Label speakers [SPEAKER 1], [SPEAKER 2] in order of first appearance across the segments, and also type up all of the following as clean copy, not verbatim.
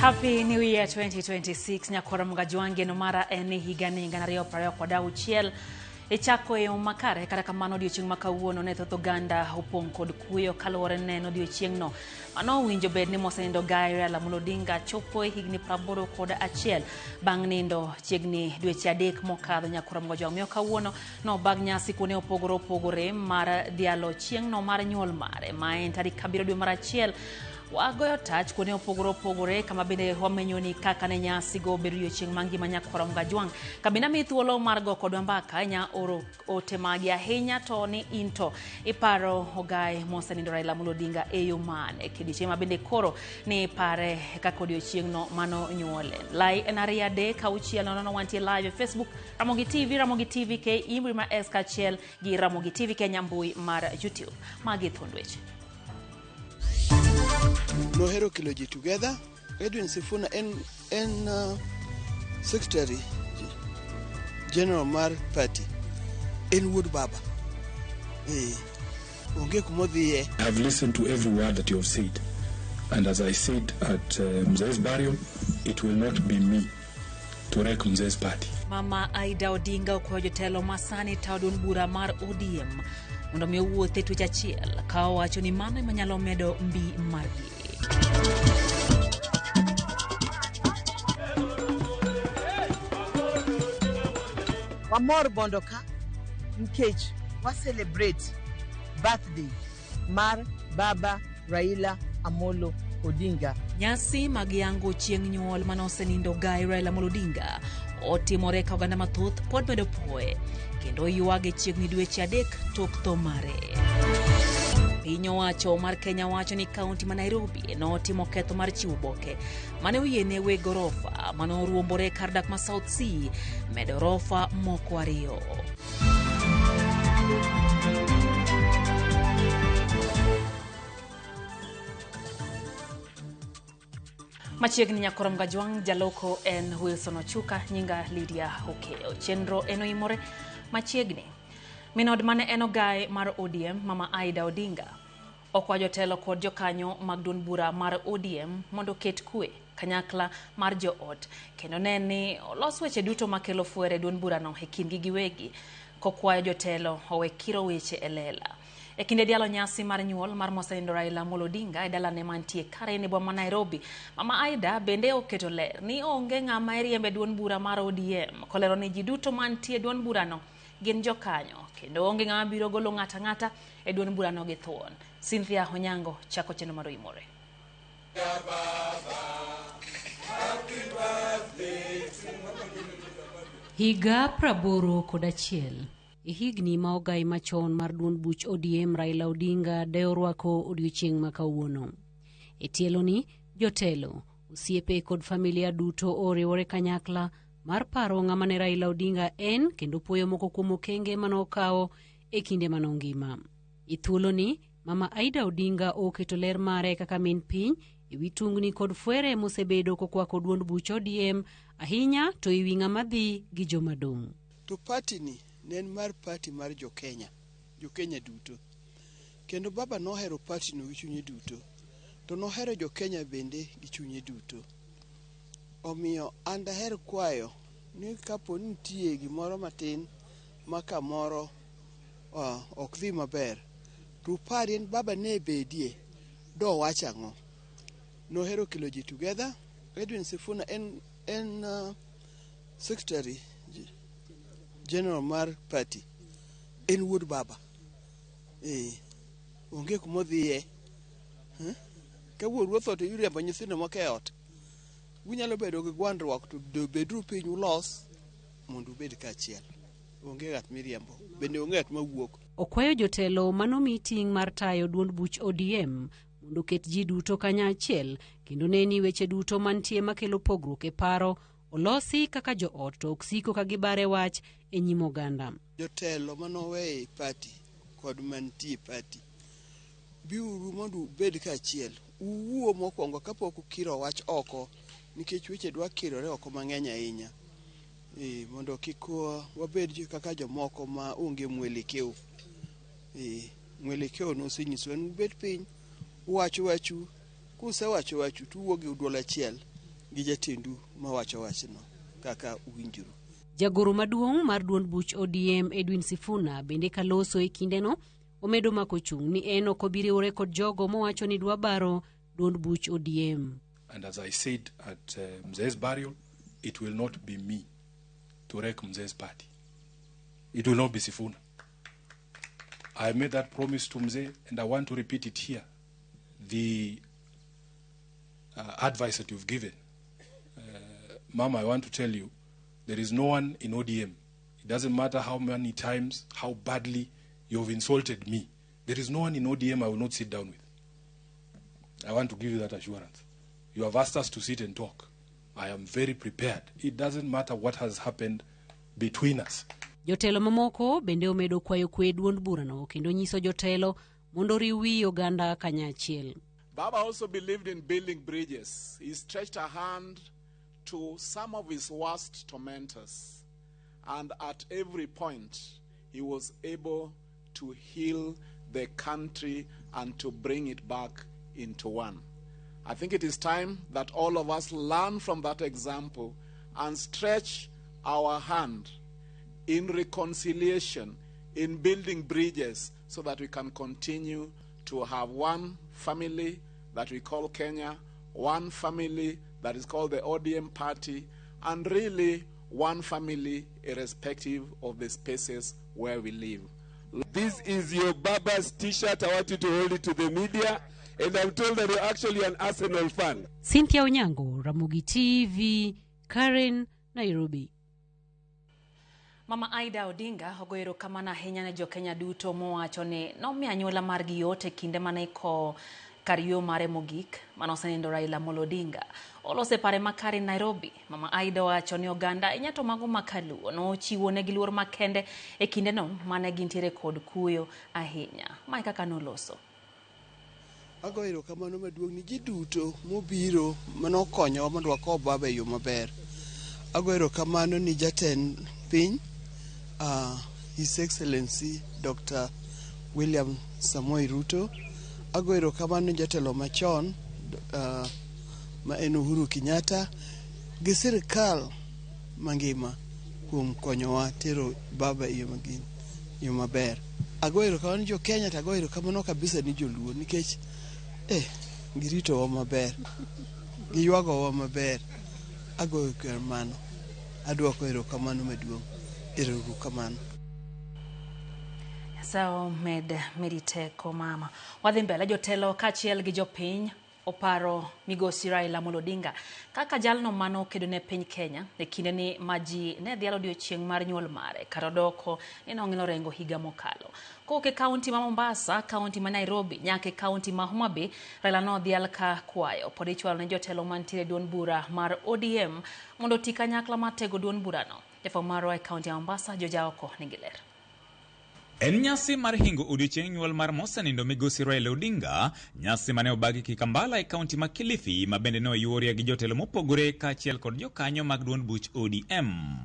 [SPEAKER 1] Happy New Year 2026 nyakora Mgajwangi no mara en ni higa ni 2026 ichako e yo makare. Kata kamano odiochieng' ma kawuono ne thoth oganda opong' kod kuyo kaluwore ni en odiochieng'no mano owinjo bed ni mosenindo Gai Raila Amolo Odinga chopo e higni 81 bang' nindo chiegni dweche 3 mokadho. Nyakora Mgajwangi omiyo kawuono nobag nyasi kuonde mopogore opogore mar dhialo chieng'no mar nyuol mare ma en tarik 7 dwe mar 1. Wagoyo tach kuonde mopogore opogore kama bende wamenyo ni kaka ne nyasi go bedo odiochieng' mangima. Nyakwara Mgajwang' kabinde amiyi thuolo mar go kodwa mbaka, inya oro ote magi ahinya to ni into iparo ogai mosenindo Raila Amolo Odinga e yo mane kidiochieng' ma bende koro ni pare kaka odiochieng'no mano nyuole. Lai en 2 3 6 0 0 wantie live e Facebook Ramogi TV, Ramogi TV KE, mbui mar S kaachiel gi Ramogi TV Kenya mbui mar YouTube. Magi thuond weche.
[SPEAKER 2] Nohero kelo ji together. Edwin Sifuna en secretary general mar party. En wuod baba. Onge kumodhiye.
[SPEAKER 3] I have listened to every word that you have said. And as I said at Mzee's burial, it will not be me to wreck Mzee's party.
[SPEAKER 1] Mama Aida Odinga okwayo jotelo ma sani tayo duond bura mar ODM mondo mi owuoth e twech achiel ka owacho ni mano ema nyalo medo mbi margi.
[SPEAKER 4] Wamor bondo ka nikech wa celebrate birthday mar Baba Raila Amolo Odinga.
[SPEAKER 1] Nyasi mag yango chieng' nyuol mane osenindo Gai Raila Amolo Odinga otimore ka oganda mathoth pod medo poe kendo ywage chiegni dweche 3 tok tho mare. Piny owacho mar Kenya wacho ni kaunti ma Nairobi notimo ketho mar chiwo oboke mane oyiene weg gorofa mane oruombore kar dak ma South C medo orofa moko 2. Machiegni Nyakoro Mgajwang', jaloko en Wilson Ochuka, nyinga Lydia Okeyo. Chenro en oimore machiegni. Minod mane en ogae mar ODM, Mama Aida Odinga, okwayo jotelo kod jokanyo mag duond bura mar ODM mondo oket kwe kanyakla mar joot kendo ne ni olos weche duto makelo fwere duond burano e kindgi giwegi, kokwayo jotelo owe kiro weche e lela. E kinde dialo nyasi mar nyuol mar mosenindo Raila Amolo Odinga e dalane mantie Karen e boma ma Nairobi, Mama Aida bende oketo ler ni onge ng'ama iriembe duond bura mar ODM, kolero ni ji duto mantie duond burano gin jokanyo kendo onge ng'ama biro golo ng'ata ng'ata e duond burano gi thuon. Cynthia Onyango chako chenro mar Oimore.
[SPEAKER 5] Higa 81 e higni ma ogai machon mar duond buch ODM Raila Odinga de orwako odiochieng' ma kawuono. E tieloni, jotelo, osiepe kod familia duto oriwore kanyakla mar paro ng'ama ne Raila Odinga en kendo puoyo moko kuom okenge mane okawo e kinde mane ongima. E thuoloni, Mama Aida Odinga oketo ler mare kaka min piny e wi tungni kod fwere mosebedo kokwako duond buch ODM ahinya to e wi ng'ama dhi gi joma dong'.
[SPEAKER 2] To party ni ne en mar party mar jo Kenya, jo Kenya duto. Kendo baba nohero party no gi chunye duto. To nohero jo Kenya bende gi chunye duto. Omiyo an daher kwayo ni kapo ni nitie gimoro matin ma kamoro ok dhi maber, to uparie ni baba ne bedie, do wach ang'o? Nohero kelo ji together. Edwin Sifuna en secretary general mar party. En wuod baba. Onge kumodhiye. Ka wuoru otho to iriembo nyithindo moko e ot. Unyalo bedo gi gwandruok to beduru piny ulos mondo ubed kaachiel. Onge ng'at miriembo, bende onge ng'at mawuok.
[SPEAKER 5] Okwayo jotelo manomi ting' mar tayo duond buch ODM mondo oket ji duto kanyachiel kendo ne ni weche duto mantie makelo pogruok e paro olosi kaka joot to ok siko ka gibare wach e nyim oganda.
[SPEAKER 2] Jotelo manowe e party kod mantie e party, biuru mondo ubed kaachiel. Uwuo mokwongo kapok ukiro wach oko, nikech weche dwa kirore oko mang'eny ahinya. Mondo kik wabed kaka jomoko ma onge mwelekeo. Mwelekeo nosenyiso ni ubed piny, uwacho wachu, kusewacho wachu to uwuok gi duol achiel gi jatendu mawacho wachno kaka uwinjoru.
[SPEAKER 5] Jagoro maduong' mar duond buch ODM Edwin Sifuna bende kaloso e kindeno omedo mako chung' ni en ok obi riwore kod jogo mowacho ni dwa baro duond buch ODM.
[SPEAKER 3] And as I said at Mzee's burial, it will not be me to wreck Mzee's party. It will not be Sifuna. I made that promise to Mzee, and I want to repeat it here. The advice that you've given, Mama, I want to tell you, there is no one in ODM. It doesn't matter how many times, how badly you've insulted me. There is no one in ODM I will not sit down with. I want to give you that assurance. You have asked us to sit and talk. I am very prepared. It doesn't matter what has happened between us.
[SPEAKER 5] Jotelo mamoko bende omedo kwayo kwe duond burano kendo nyiso jotelo mondo oriw wi oganda kanyachiel.
[SPEAKER 6] Baba also believed in building bridges. He stretched a hand to some of his worst tormentors. And at every point, he was able to heal the country and to bring it back into one. I think it is time that all of us learn from that example and stretch our hand in reconciliation, in building bridges, so that we can continue to have one family that we call Kenya, one family that is called the ODM party, and really one family irrespective of the spaces where we live.
[SPEAKER 7] This is your Baba's t-shirt. I want you to hold it to the media. And I'm told that you're actually an Arsenal fan.
[SPEAKER 5] Cynthia Onyango, Ramogi TV, Karen, Nairobi.
[SPEAKER 1] Mama Aida Odinga ogoyo erokamano ahinya ne jokenya duto mowacho ni nomiyo anyuola margi yot e kinde mane iko kar yueyo mare mogik mane osenindo Raila Amolo Odinga. Olose pare makare Nairobi. Mama Aida owacho ni oganda ahinya to mago makaluo nochiwo negi luor makende e kindeno mane gintiere kod kuyo ahinya. Mae kaka noloso.
[SPEAKER 2] Agoyo erokamano maduong' ni ji duto mobiro manokonyowa mondo wakow baba e yo maber. Agoyo erokamano ni jatend piny, His Excellency Dr. William Samoei Ruto. Agoyo erokamano ni jatelo machon ma en Uhuru Kenyatta gi sirikal mangima kuom konyowa tero baba e yo maber. Agoyo erokamano ni jo Kenya to agoyo erokamano kabisa ni joluo nikech giritowa maber, giywagowa maber. Agoyo erokamano, adwoko erokamano maduong'. Erokamano.
[SPEAKER 1] Nyasaye omed medi teko mama. Wadhi mbele jotelo kaachiel gi jopiny oparo migosi Raila Amolo Odinga kaka jalno mano kedo ne piny Kenya e kindeni ma ji ne dhialo odiochieng' mar nyuol mare kata odoko ni nong'ino rengo higa mokalo. Kowuok e kaunti ma Mombasa, kaunti ma Nairobi nyaka e kaunti ma Homa Bay, Raila nodhial ka kwayo pod ichwalo ne jotelo mantiere e duond bura mar ODM mondo oti kanyakla mar tego duond burano. Jafwambo marwa e kaunti ya Mombasa, Joja Oko nigi ler.
[SPEAKER 8] En nyasi mar hingo odiochieng' nyuol mar mosenindo migosi Raila Odinga, nyasi mane obagi Kikambala e kaunti ma Kilifi, ma bende ne oyuorie gi jotelo mopogore kaachiel kod jokanyo mag duond buch ODM.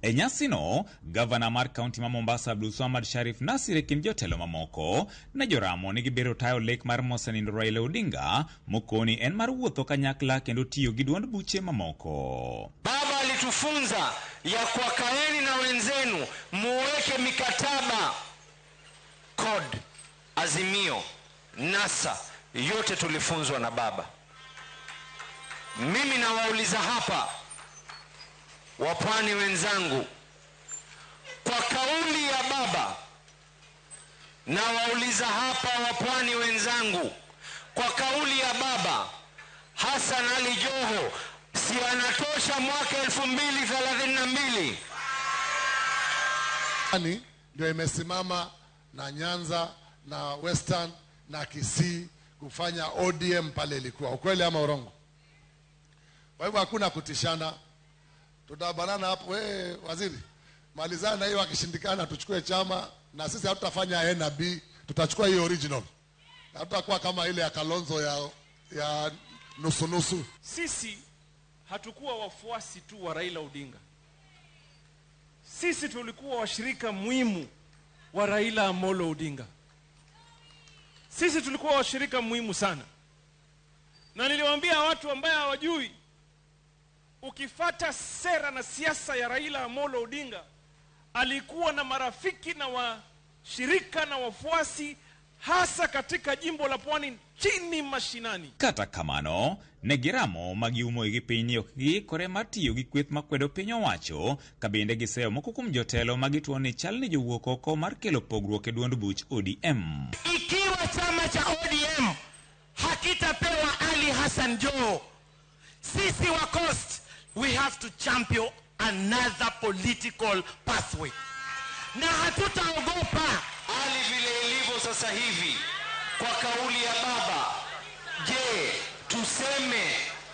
[SPEAKER 8] E nyasino, gavana mar kaunti ma Mombasa Abdulswamad Sharif Nasir e kind jotelo mamoko ne joramo ni gibiro tayo lek mar mosenindo Raila Odinga mokoni en mar wuotho kanyakla kendo tiyo gi duond buche mamoko.
[SPEAKER 9] Baba alitufunza ya kwa kaeni na wenzenu muweke mikataba CORD, Azimio, NASA, yote tulifunzwa na baba. Mimi nawauliza hapa wapwani wenzangu, kwa kauli ya baba, nawauliza hapa wapwani wenzangu, kwa kauli ya baba, Hassan Ali Joho si anatosha mwaka 2032?
[SPEAKER 10] Ndio imesimama na Nyanza na Western na Kisii kufanya ODM pale ilikuwa. Ukweli ama urongo? Kwa hivyo hakuna kutishana. Tutabanana hapo, wewe waziri. Malizana na hiyo, akishindikana tuchukue chama na sisi hatutafanya A na B, tutachukua hiyo original. Hatutakuwa kama ile ya Kalonzo ya nusu nusu.
[SPEAKER 11] Sisi hatukuwa wafuasi tu wa Raila Odinga. Sisi tulikuwa washirika muhimu wa Raila Amolo Odinga. Sisi tulikuwa washirika muhimu sana. Na niliwaambia watu ambao hawajui Ukifata sera na siasa ya Raila Amolo Odinga, alikuwa na marafiki na washirika na wafuasi hasa katika jimbo la Pwani chini mashinani.
[SPEAKER 8] Kata kamano, ne giramo ma giumo gi piny ni ok giikore mar tiyo gi kweth makwedo piny owacho, ka bende giseyo moko kuom jotelo ma gituo ni chal ni jowuok oko mar kelo pogruok e duond buch ODM.
[SPEAKER 9] Ikiwa chama cha ODM hakitapewa Ali Hassan Joho, sisi wa Coast we have to champion another political pathway, na hatutaogopa.
[SPEAKER 12] Hali vile ilivyo sasa hivi, kwa kauli ya baba, je, tuseme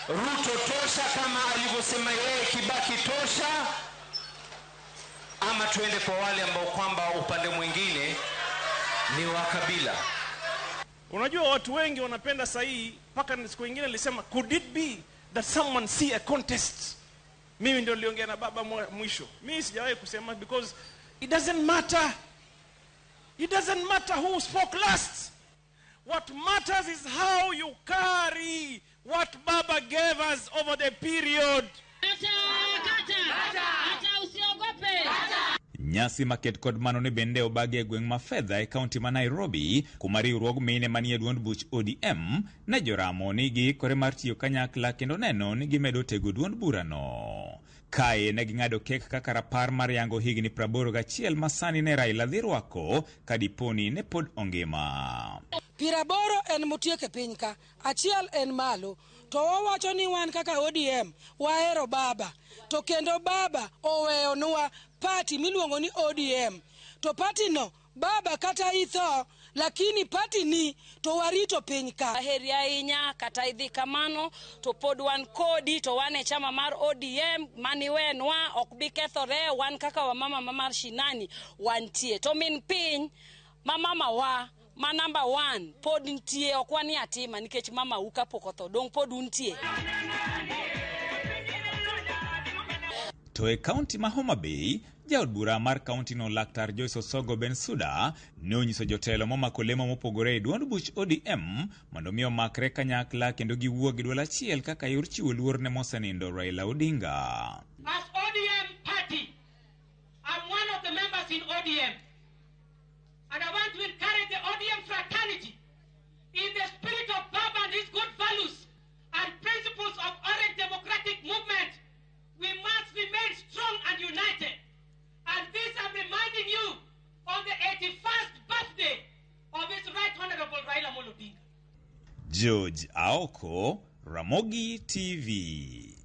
[SPEAKER 12] Ruto tosha kama alivyosema yeye Kibaki tosha, ama tuende kwa wale ambao kwamba upande mwingine ni wa kabila?
[SPEAKER 11] Unajua watu wengi wanapenda sahihi, mpaka siku nyingine nilisema could it be that someone see a contest? Mimi ndio niliongea na baba mwisho. Mimi sijawahi kusema because it doesn't matter. It doesn't matter who spoke last. What matters is how you carry what Baba gave us over the period.
[SPEAKER 8] Nyasi maket kod mano ne bende obagi e gweng' ma fedha e kaunti ma Nairobi, kuma riwruog mine manie duond buch ODM ne joramo ni giikore mar tiyo kanyakla kendo neno ni gimedo tego duond burano. Kae ne ging'ado kek kaka rapar mar yango higni 81 ma sani ne Raila dhi rwako ka diponi ne pod ongima.
[SPEAKER 13] 80 en motiek e piny ka, achiel en malo. To wawacho ni wan kaka ODM wahero baba, to kendo baba oweyonwa party miluongo ni ODM. To party no baba kata itho, lakini party ni to warito piny ka.
[SPEAKER 14] Aheri ahinya kata idhi kamano to pod wan kodi, to wan e chama mar ODM maniwenwa ok bi kethore. Wan kaka wamama ma mashinani wantie, to min piny ma mama wa ma number 1 pod nitie, ok wan ni atima nikech mama u kapok otho dong pod untie.
[SPEAKER 8] To e kaunti ma Homa Bay, jaod bura mar kaunti no Laktar Joyce Osogo Bensuda ne onyiso jotelo momako lemo mopogore e duond buch ODM mondo mi omakre kanyakla kendo giwuo gi duol achiel kaka yor chiwo luor ne mosenindo Raila Odinga.
[SPEAKER 15] As ODM party, I'm one of the members in ODM, and I want to encourage the ODM fraternity in the spirit of Baba and his good values and principles of Orange Democratic Movement. We must remain strong and united. And this I'm reminding you on the 81st birthday of His Right Honorable Raila Amolo Odinga.
[SPEAKER 8] George Aoko, Ramogi TV.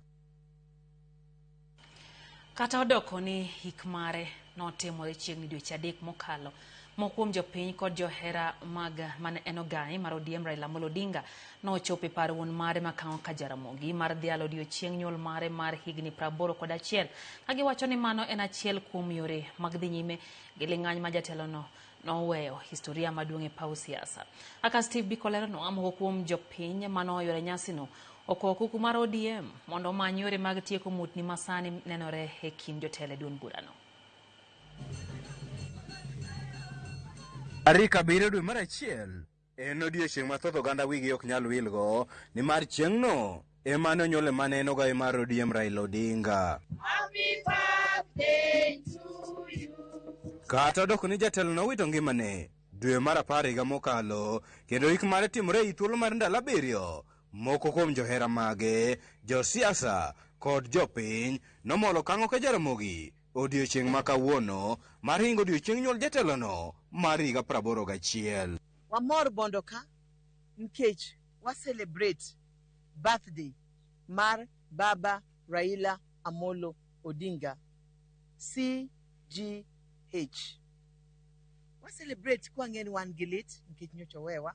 [SPEAKER 1] Kata odoko ni hik mare notimore chiegni dweche 3 mokalo, moko kuom jopiny kod johera mag mane en ogai mar ODM Raila Amolo Odinga nochopo e par wuon mare Makang'o ka Jaramogi mar dhialo odiochieng' nyuol mare mar higni 81, ka giwacho ni mano en achiel kuom yore mag dhi nyime gi ling'any ma jatelono noweyo historia maduong' e paw siasa. Kaka Steve Biko leronwa, moko kuom jopiny manoyuoro nyasino okowo kuku mar ODM mondo omany yore mag tieko mutni ma sani nenore e kind jotelo e duond burano.
[SPEAKER 16] Tarik 7 dwe mar 1 en odiechieng' ma thoth oganda wigi ok nyal wilgo, nimar chieng'no ema ne onyuole mane en ogai mar ODM Raila Odinga.
[SPEAKER 17] Happy birthday to you.
[SPEAKER 16] Kata odoko ni jatelo nowito ngimane dwe mar 10 higa mokalo, kendo hik mare timore ei thuolo mar ndalo 7, moko kuom johera mage, josiasa kod jopiny nomolo kang'o ka Jaramogi odiechieng' ma kawuono mar hingo odiechieng' nyuol jatelono mar higa 81.
[SPEAKER 4] Wamor bondo ka nikech wa celebrate birthday mar Baba Raila Amolo Odinga CGH. Wa celebrate kwa ng'en wan gi lit nikech nyocha owewa,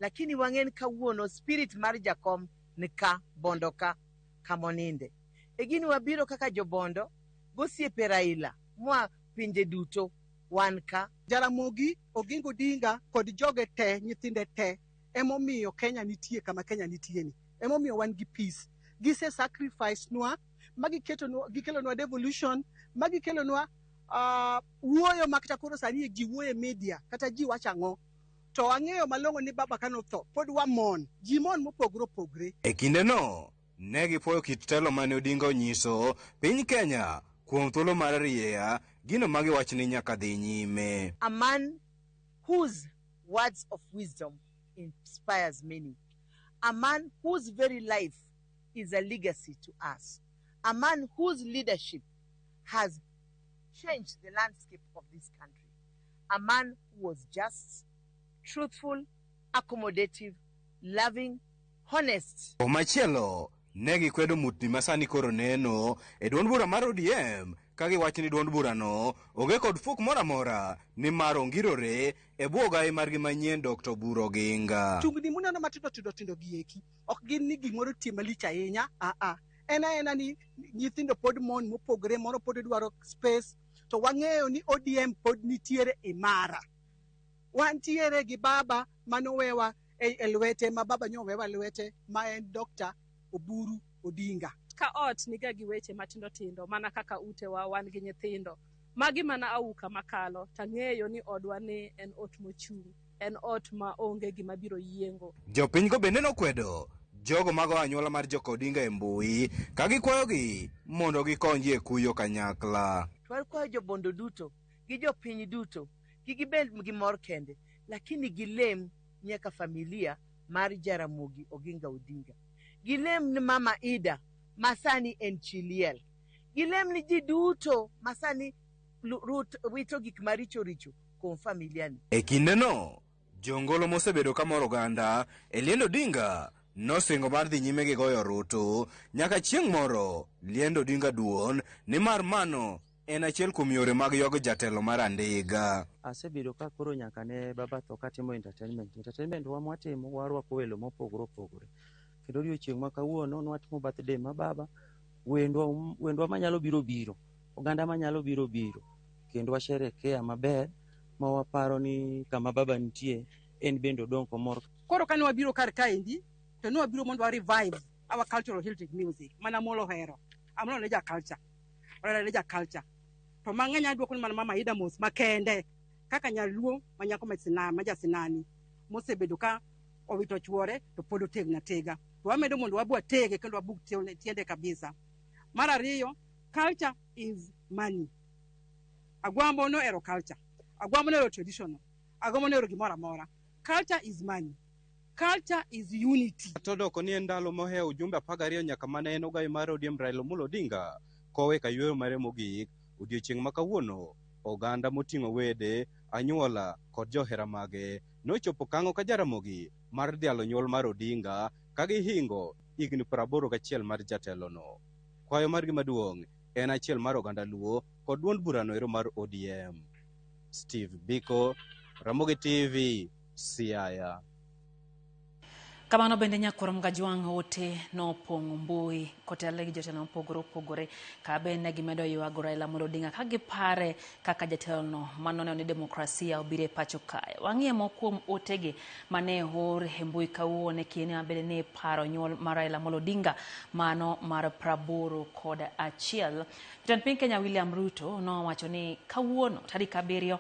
[SPEAKER 4] lakini wang'en kawuono spirit mar jakom ni ka bondo ka kamoninde. E gini wabiro kaka jobondo gosiepe Raila mwa pinje duto wan ka.
[SPEAKER 18] Jaramogi Oginga Odinga kod joge te, nyithinde te, emomiyo Kenya nitie kama Kenya nitie ni. Emomiyo wan gi peace. Gise sacrifice nwa, magikelonwa devolution, magikelonwa wuoyo ma kata koro sani ji wuoyo e media, kata ji wacho ang'o. To ang'eyo malong'o ni baba kanotho, pod wamon, ji mon mopogore opogore.
[SPEAKER 16] E kindeno, ne gipuoyo kit telo mane Odinga onyiso piny Kenya kuom thuolo mar rieya gino ma giwacho ni nyaka dhi nyime.
[SPEAKER 4] A man whose words of wisdom inspires many. A man whose very life is a legacy to us. A man whose leadership has changed the landscape of this country. A man who was just, truthful, accommodative, loving, honest.
[SPEAKER 16] Machielo ne gikwedo mutni ma sani koro neno e duond bura mar ODM ka giwacho ni duond burano onge kod fuok moro amora nimar ongirore e bwo ogai margi manyien Dr. Oburu Oginga.
[SPEAKER 18] Tungni muneno matindo tindo tindo gi eki ok gin ni gimoro tie malich ahinya, aa en aena ni nyithindo pod mon mopogore, moro pod dwaro space, to wang'eyo ni ODM pod nitiere imara. Wantiere gi baba manowewa e lwete ma baba nyowewa lwete ma en Dr. Oburu Odinga.
[SPEAKER 19] Ka ot niga gi weche matindo tindo mana kaka utewa wan gi nyithindo. Magi mana auka makalo tang'eyo ni odwa ni en ot mochung', en ot ma onge gima biro yiengo.
[SPEAKER 16] Jopinygo bende nokwedo jogo mago anyuola mar joka Odinga e mbui ka gikwayogi mondo gikonygi e kuyo kanyakla.
[SPEAKER 4] To wakwayo jobondo duto gi jopiny duto kik gibed gi mor kende, lakini gilem nyaka familia mar Jaramogi Oginga Odinga. Gilem ni Mama Ida ma sani en chi liel. Gilem ni ji duto ma sani wito gik maricho richo kuom familia ni.
[SPEAKER 16] E kindeno, jongolo mosebedo kamoro oganda e liend Odinga nosingo mar dhi nyime gi goyo orutu nyaka chieng' moro liend Odinga duon nimar mano en achiel kuom yore mag ywago jatelo mar andiga.
[SPEAKER 20] Asebedo ka koro nyaka ne baba tho katimo entertainment. Entertainment wa mwatimo warwako welo mopogore opogore. Kendo odiochieng' ma kawuono nwatimo birthday ma baba, wendwa manyalo biro biro, oganda manyalo biro biro, kendo washerekea maber ma waparo ni kama baba nitie en bende odong' komor.
[SPEAKER 18] Koro kane wabiro kar kaendi to ne wabiro mondo wa revive our cultural heritage music mana Amolo ohero. Amolo ne ja culture. Ohero ne ja culture. To mang'eny aduoko ni mana Mama Ida mos makende kaka nyaluo ma nyako ma jasinani mosebedo ka owito chuore to pod otegno atega. To wamedo mondo wabwa watege kendo wabuk tiende kabisa. Mar ariyo, culture is money. Agwambo nohero culture. Agwambo nohero traditional. Agwambo nohero gimoro amora. Culture is money. Culture is unity.
[SPEAKER 21] Todoko ni en ndalo mohewo ujumbe 12 nyaka mane en ogai mar ODM Raila Amolo Odinga kowe ka yweyo mare mogik. Odiochieng' ma kawuono, oganda moting'o wede, anyuola kod johera mage nochopo kang'o ka Jaramogi mar dhialo nyuol mar Odinga ka gihingo higni 81 mar jatelono. Kwayo margi maduong' en achiel mar oganda Luo kod duond burano ero mar ODM. Steve Biko, Ramogi TV, Siaya.
[SPEAKER 1] Kamano bende nyakwar Mgajwang' ote nopong'o mbui kotelne gi jotelo mopogore opogore ka bende gimedo ywago Raila Amolo Odinga ka gipare kaka jatelono manoneno ni demokrasia obiro e pacho kae. Wang'iye moko kuom otegi mane oor e mbui kawuono e kinde ma bende ne paro nyuol mar Raila Amolo Odinga mano mar 81. Jatend piny Kenya William Ruto nowacho ni kawuono tarik 7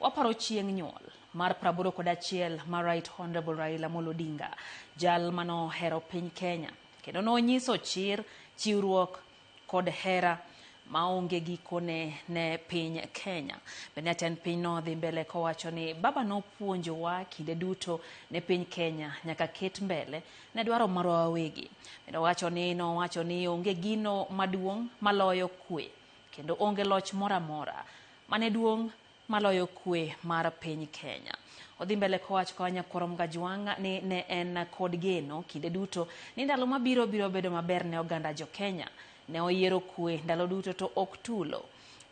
[SPEAKER 1] waparo chieng' nyuol mar 81 mar Right Honorable Raila Amolo Odinga, jal manohero piny Kenya kendo nonyiso chir, chiwruok kod hera maonge gikone ne piny Kenya. Bende jatend piny nodhi mbele kowacho ni baba nopuonjowa kinde duto ne piny Kenya nyaka ket mbele ne dwaro marwa wawegi. Bende nowacho ni onge gino maduong' maloyo kwe kendo onge loch moro amora mane duong' maloyo kwe mar piny Kenya. Odhi mbele kowacho ka nyakwar Mgajwang' ni ne en kod geno kinde duto ni ndalo mabiro biro bedo maber ne oganda jo Kenya. Ne oyiero kwe ndalo duto to ok tulo.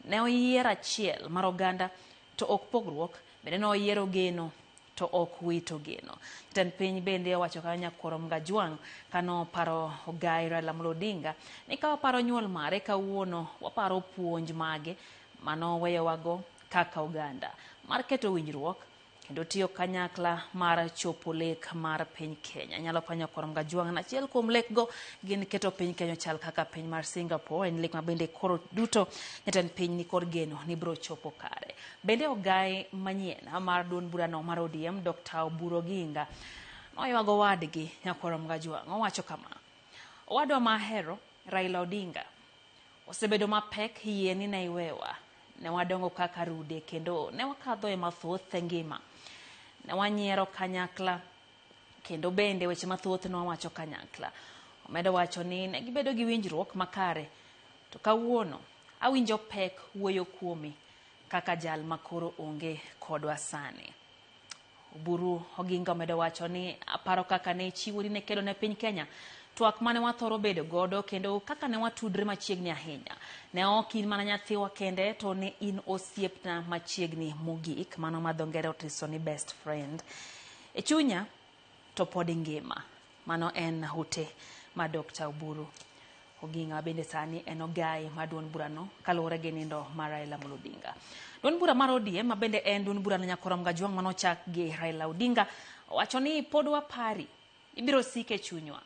[SPEAKER 1] Ne oyiero achiel mar oganda to ok pogruok, bende ne oyiero geno to ok wito geno. Jatend piny bende owacho ka nyakwar Mgajwang' kanoparo ogai Raila Amolo Odinga ni ka waparo nyuol mare kawuono waparo puonj mage manoweyowago kaka oganda mar keto winjruok kendo tiyo kanyakla mar chopo lek mar piny Kenya. Nyalo panyo kor Mgajwang' na achiel kuom lekgo gin keto piny Kenya chal kaka piny mar Singapore, en lek ma bende koro duto jatend piny ni kod geno ni biro chopo kare. Bende ogai manyien mar duond burano mar ODM Dr. Oburu Oginga noywago wadgi nyakwar Mgajwang' owacho kama: Owadwa mahero Raila Odinga osebedo mapek yie ni ne iwewa. Ne wadongo kaka rude kendo ne wakadho e mathoth e ngima. Ne wanyiero kanyakla kendo bende weche mathoth ne wawacho kanyakla. Omedo wacho ni ne gibedo gi winjruok makare. To kawuono awinjo pek wuoyo kuomi kaka jal makoro onge kodwa sani. Oburu Oginga omedo wacho ni aparo kaka ne ichiwori ne kedo ne piny Kenya. Twak mane wathoro bedo godo kendo kaka ne watudre machiegni ahinya. Ne ok in mana nyathiwa kende to ne in osiepna machiegni mogik, mano ma dho ngere otiso ni best friend. E chunya to pod ingima. Mano en ote ma Dr. Oburu Oginga bende sani en ogai mar duond burano kaluwore gi nindo mar Raila Amolo Odinga. Duond bura mar ODM ma bende en duond burano Nyakoro Mgajwang' manochak gi Raila Odinga owacho ni pod wapari, ibiro sik e chunywa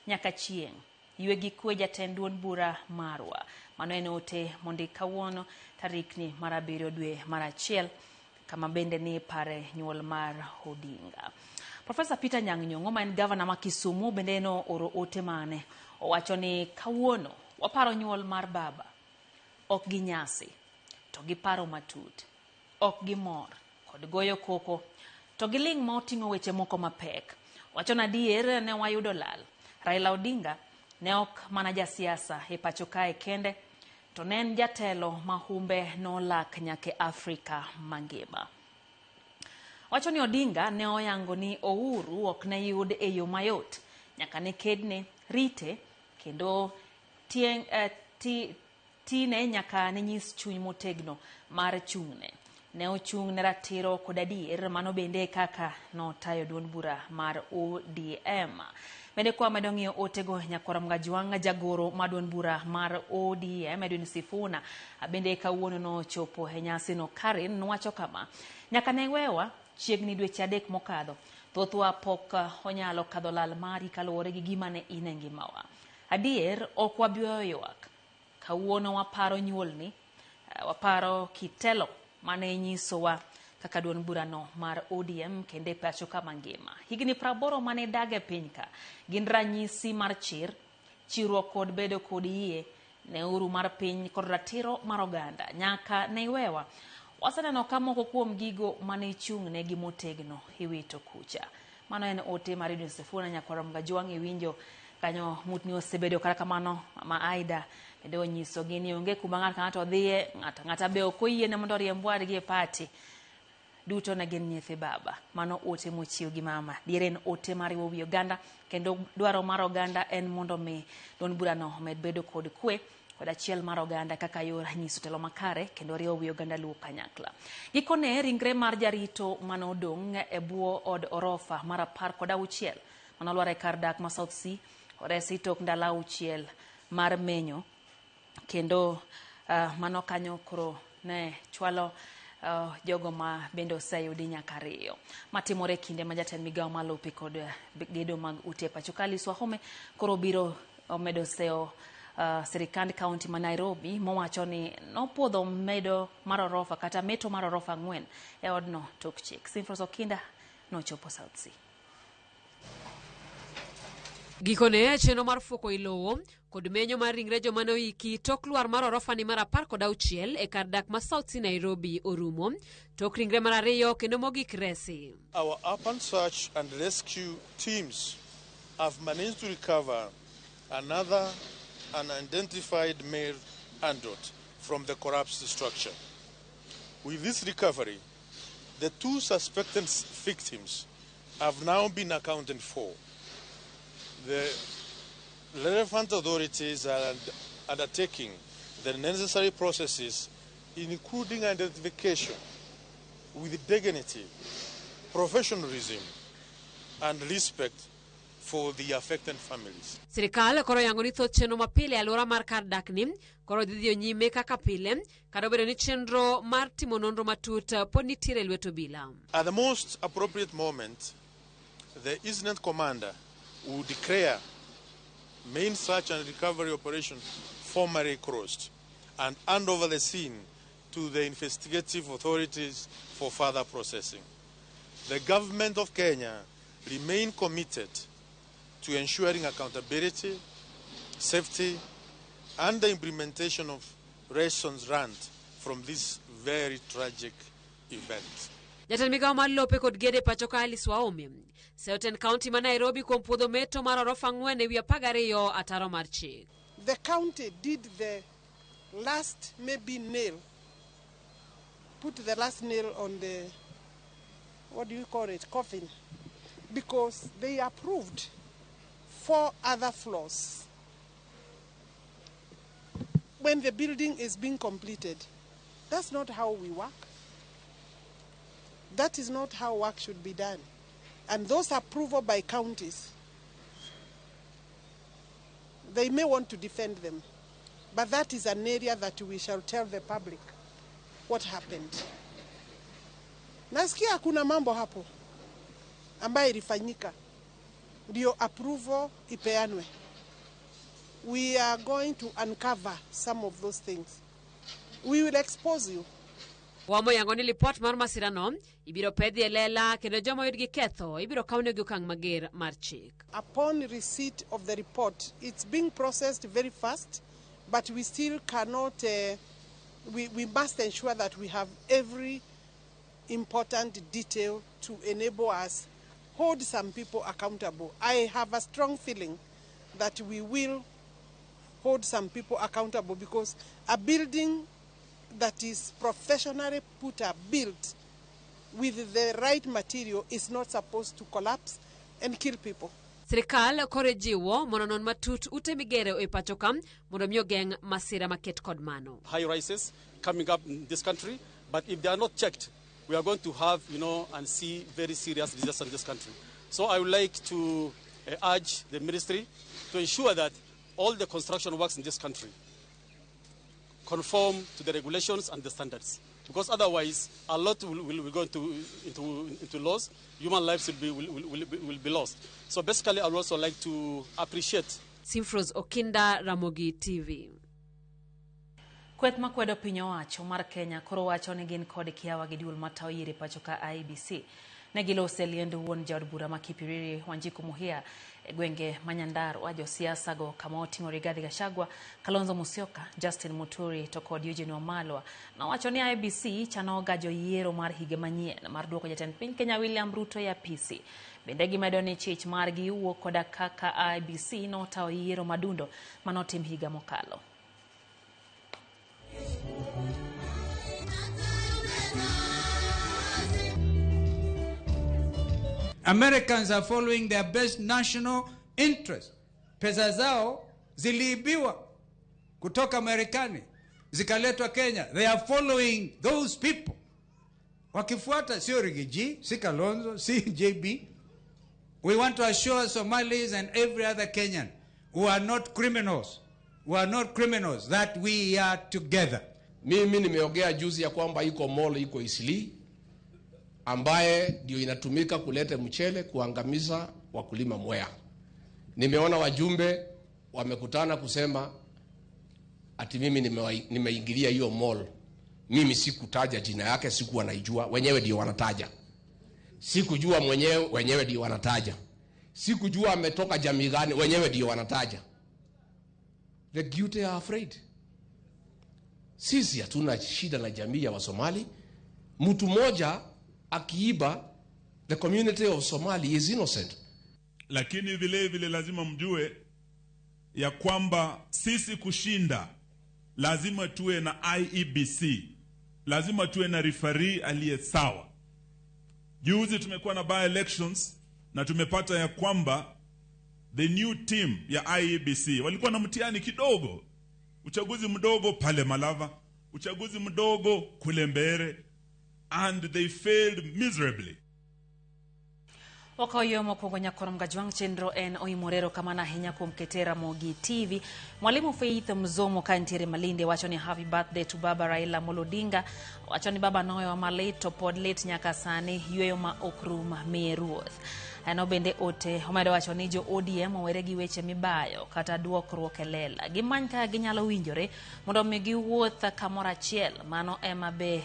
[SPEAKER 1] nyaka chieng'. Ywe gi kwe jatend duond bura marwa. Mano en ote mondik kawuono tarikni mar 7 dwe mar 1 kama bende ni pare nyuol mar Odinga. Professor Peter Nyang' Nyong'o ma en gavana ma Kisumu bende no oro ote mane. Owacho ni kawuono waparo nyuol mar baba. Ok gi nyasi, to gi paro matut. Ok gi mor kod goyo koko, to gi ling' ma oting'o weche moko mapek. Wacho ni adier ne wayudo lal. Raila Odinga ne ok mana jasiasa e pacho kae kende, to ne en jatelo ma humbe nolak nyaka e Afrika mangima. Wacho ni Odinga ne oyango ni Uhuru ok ne yud e yo mayot, nyaka ne kedne, rite, kendo tine nyaka ne nyis chuny motegno mar chung'ne. Ne ochung' ne ratiro kod adier, mano bende kaka notayo duond bura mar ODM. Bende kwa medo ng'iyo otego Nyakwar Mgajwang' jagoro mar duond bura mar ODM Edwin Sifuna bende kawuono nochopo e nyasino. Karen nowacho kama: nyaka ne wewa chiegni dweche 3 mokadho, thothwa pok onyalo kadho lal mari kaluwore gi gima ne in e ngimawa. Adier ok wabi weyo ywak. Kawuono waparo nyuolni, waparo kitelo mane nyisowa kaka duond burano mar ODM kendo e pacho ka mangima. Higni 80 mane dag e piny ka gin ranyisi mar chir, chiwruok kod bedo kod yie ne uru mar piny kod ratiro mar oganda. Nyaka ne iwewa, waseneno ka moko kuom gigo mane ichung'ne gi motegno iwito kucha. Mano en ote mar Edwin Sifuna Nyakwar Mgajwang' iwinjo kanyo mutni osebedo. Kata kamano Mama Aida bende onyisogi ni onge kuma ng'ato ka ng'ato dhiye, ng'ato ang'ata be ok oyiene mondo oriemb wadgi e party. Duto ne gin nyithi baba. Mano ote mochiw gi mama. Diere en ote mariwo wi oganda kendo dwaro mar oganda en mondo mi duond burano omed bedo kod kwe kod achiel mar oganda kaka yor nyiso telo makare kendo riwo wi oganda luwo kanyakla. Gikone ringre mar jarito manodong' e bwo od orofa mar 16 manolwar e kar dak ma South C oresi tok ndalo 6 mar menyo kendo mano kanyo koro ne chwalo jogo ma bende oseyudi nyaka 2. Matimore kinde ma jatend migawo mar lope kod gedo mag ute pacho ka Alice Wahome koro biro omedo seyo sirikand kaunti ma Nairobi mowacho ni nopuodho medo mar orofa kata meto mar orofa 4 e odno tok chik. Simfros Okinda nochopo South C.
[SPEAKER 3] Gikone chenro mar fuoko ilowo kod menyo mar ringre joma ne oiki tok lwar mar orofa ni mar 16 e kar dak ma South C Nairobi orumo. Tok ringre mar 2 kendo mogik resi.
[SPEAKER 22] Our urban search and rescue teams have managed to recover another unidentified male adult from the collapsed structure. With this recovery, the 2 suspected victims have now been accounted for. The relevant authorities are undertaking the necessary processes, including identification, with dignity, professionalism, and respect for the affected families.
[SPEAKER 3] Sirikal koro yango ni thoth chenro mapile e alwora mar kar dakni koro dhi dhiyo nyime kaka pile, kata obedo ni chenro mar timo nonro matut pod nitiere e lwet obila.
[SPEAKER 22] At the most appropriate moment, the incident commander will declare main search and recovery operation formally closed and hand over the scene to the investigative authorities for further processing. The government of Kenya remain committed to ensuring accountability, safety, and the implementation of lessons learned from this very tragic event.
[SPEAKER 3] Jatend migawo mar lope kod gedo e pacho ka Alice Wahome seyo tend kaunti ma Nairobi kuom puodho meto mar orofa 4 ewi 12 ataro mar chik.
[SPEAKER 2] The county did the last maybe nail, put the last nail on the, what do you call it, coffin, because they approved four other floors. When the building is being completed, that's not how we work. That is not how work should be done. And those approval by counties, they may want to defend them. But that is an area that we shall tell the public what happened. Nasikia kuna mambo hapo ambayo ilifanyika ndio approval ipeanwe. We are going to uncover some of those things. We will expose you.
[SPEAKER 3] Wahome oyango ni lipot mar masirano ibiro pedhi e lela kendo joma oyud gi ketho ibiro kawnegi okang' mager mar chik.
[SPEAKER 2] Upon receipt of the report, it's being processed very fast, but we still cannot, we must ensure that we have every important detail to enable us hold some people accountable. I have a strong feeling that we will hold some people accountable because a building that is professionally put up, built with the right material is not supposed to collapse and kill people.
[SPEAKER 3] Sirikal koro jiwo mondo onon matut ute migero e pacho ka mondo mi ogeng' masira maket kod mano.
[SPEAKER 6] High rises coming up in this country, but if they are not checked, we are going to have, and see very serious disaster in this country. So I would like to urge the ministry to ensure that all the construction works in this country conform to the regulations and the standards. Because otherwise, a lot will go into loss. Human lives will be lost. So basically, I would also like to appreciate
[SPEAKER 3] Simfros Okinda, Ramogi TV.
[SPEAKER 1] Kweth makwedo piny owacho mar Kenya koro wacho ni gin kod kiawa gi duol matayo yiero e pacho ka IEBC. Ne giloso e liend wuon jaod bura ma Kipiriri Wanjiku Muhia e gwenge ma Nyandarua josiasa go kama oting'o Rigathi Gachagua, Kalonzo Musyoka, Justin Muturi to kod Eugene Wamalwa. Nowacho ni IEBC chano gajo yiero mar higa manyien mar duoko jatend piny Kenya William Ruto e apisi. Bende gimedo ni chich margi wuok koda kaka IEBC notayo yiero madundo manotim higa mokalo.
[SPEAKER 7] Americans are following their best national interest. Pesa zao ziliibiwa kutoka Marekani zikaletwa Kenya. They are following those people. Wakifuata sio Riggy G, si Kalonzo, si JB. We want to assure Somalis and every other Kenyan who are not criminals, who are not criminals, that we are together.
[SPEAKER 23] Mimi nimeongea juzi ya kwamba iko mall iko Eastleigh ambaye ndio inatumika kuleta mchele kuangamiza wakulima Mwea. Nimeona wajumbe wamekutana kusema ati mimi nimeingilia hiyo mall. Mimi sikutaja jina yake, sikuwa naijua, wenyewe ndio wanataja. Sikujua mwenyewe, wenyewe ndio wanataja. Sikujua ametoka jamii gani, wenyewe ndio wanataja. The guilty are afraid. Sisi hatuna shida na jamii ya Wasomali. Mtu mmoja akiiba, the community of Somali is innocent.
[SPEAKER 24] Lakini vile vile lazima mjue ya kwamba sisi kushinda lazima tuwe na IEBC, lazima tuwe na referee aliye sawa. Juzi tumekuwa na by elections na tumepata ya kwamba the new team ya IEBC walikuwa na mtihani kidogo, uchaguzi mdogo pale Malava, uchaguzi mdogo kule Mbeere, and they failed miserably.
[SPEAKER 1] Wakayo mokwongo nyakorom Gajwang' chenro en oimore erokamano ahinya kuom kete Ramogi TV. Mwalimu Faith Mzomo ka nitiere Malindi wacho ni happy birthday to baba Raila Amolo Odinga. Wacho ni baba nowewa malit to pod lit nyaka sani, yweyo ma ok rum miye ruoth. Ano bende ote omedo wacho ni jo ODM owere gi weche mibayo kata duokruok e lela. Gimany kaka ginyalo winjore mondo mi giwuoth kamoro achiel. Mano ema be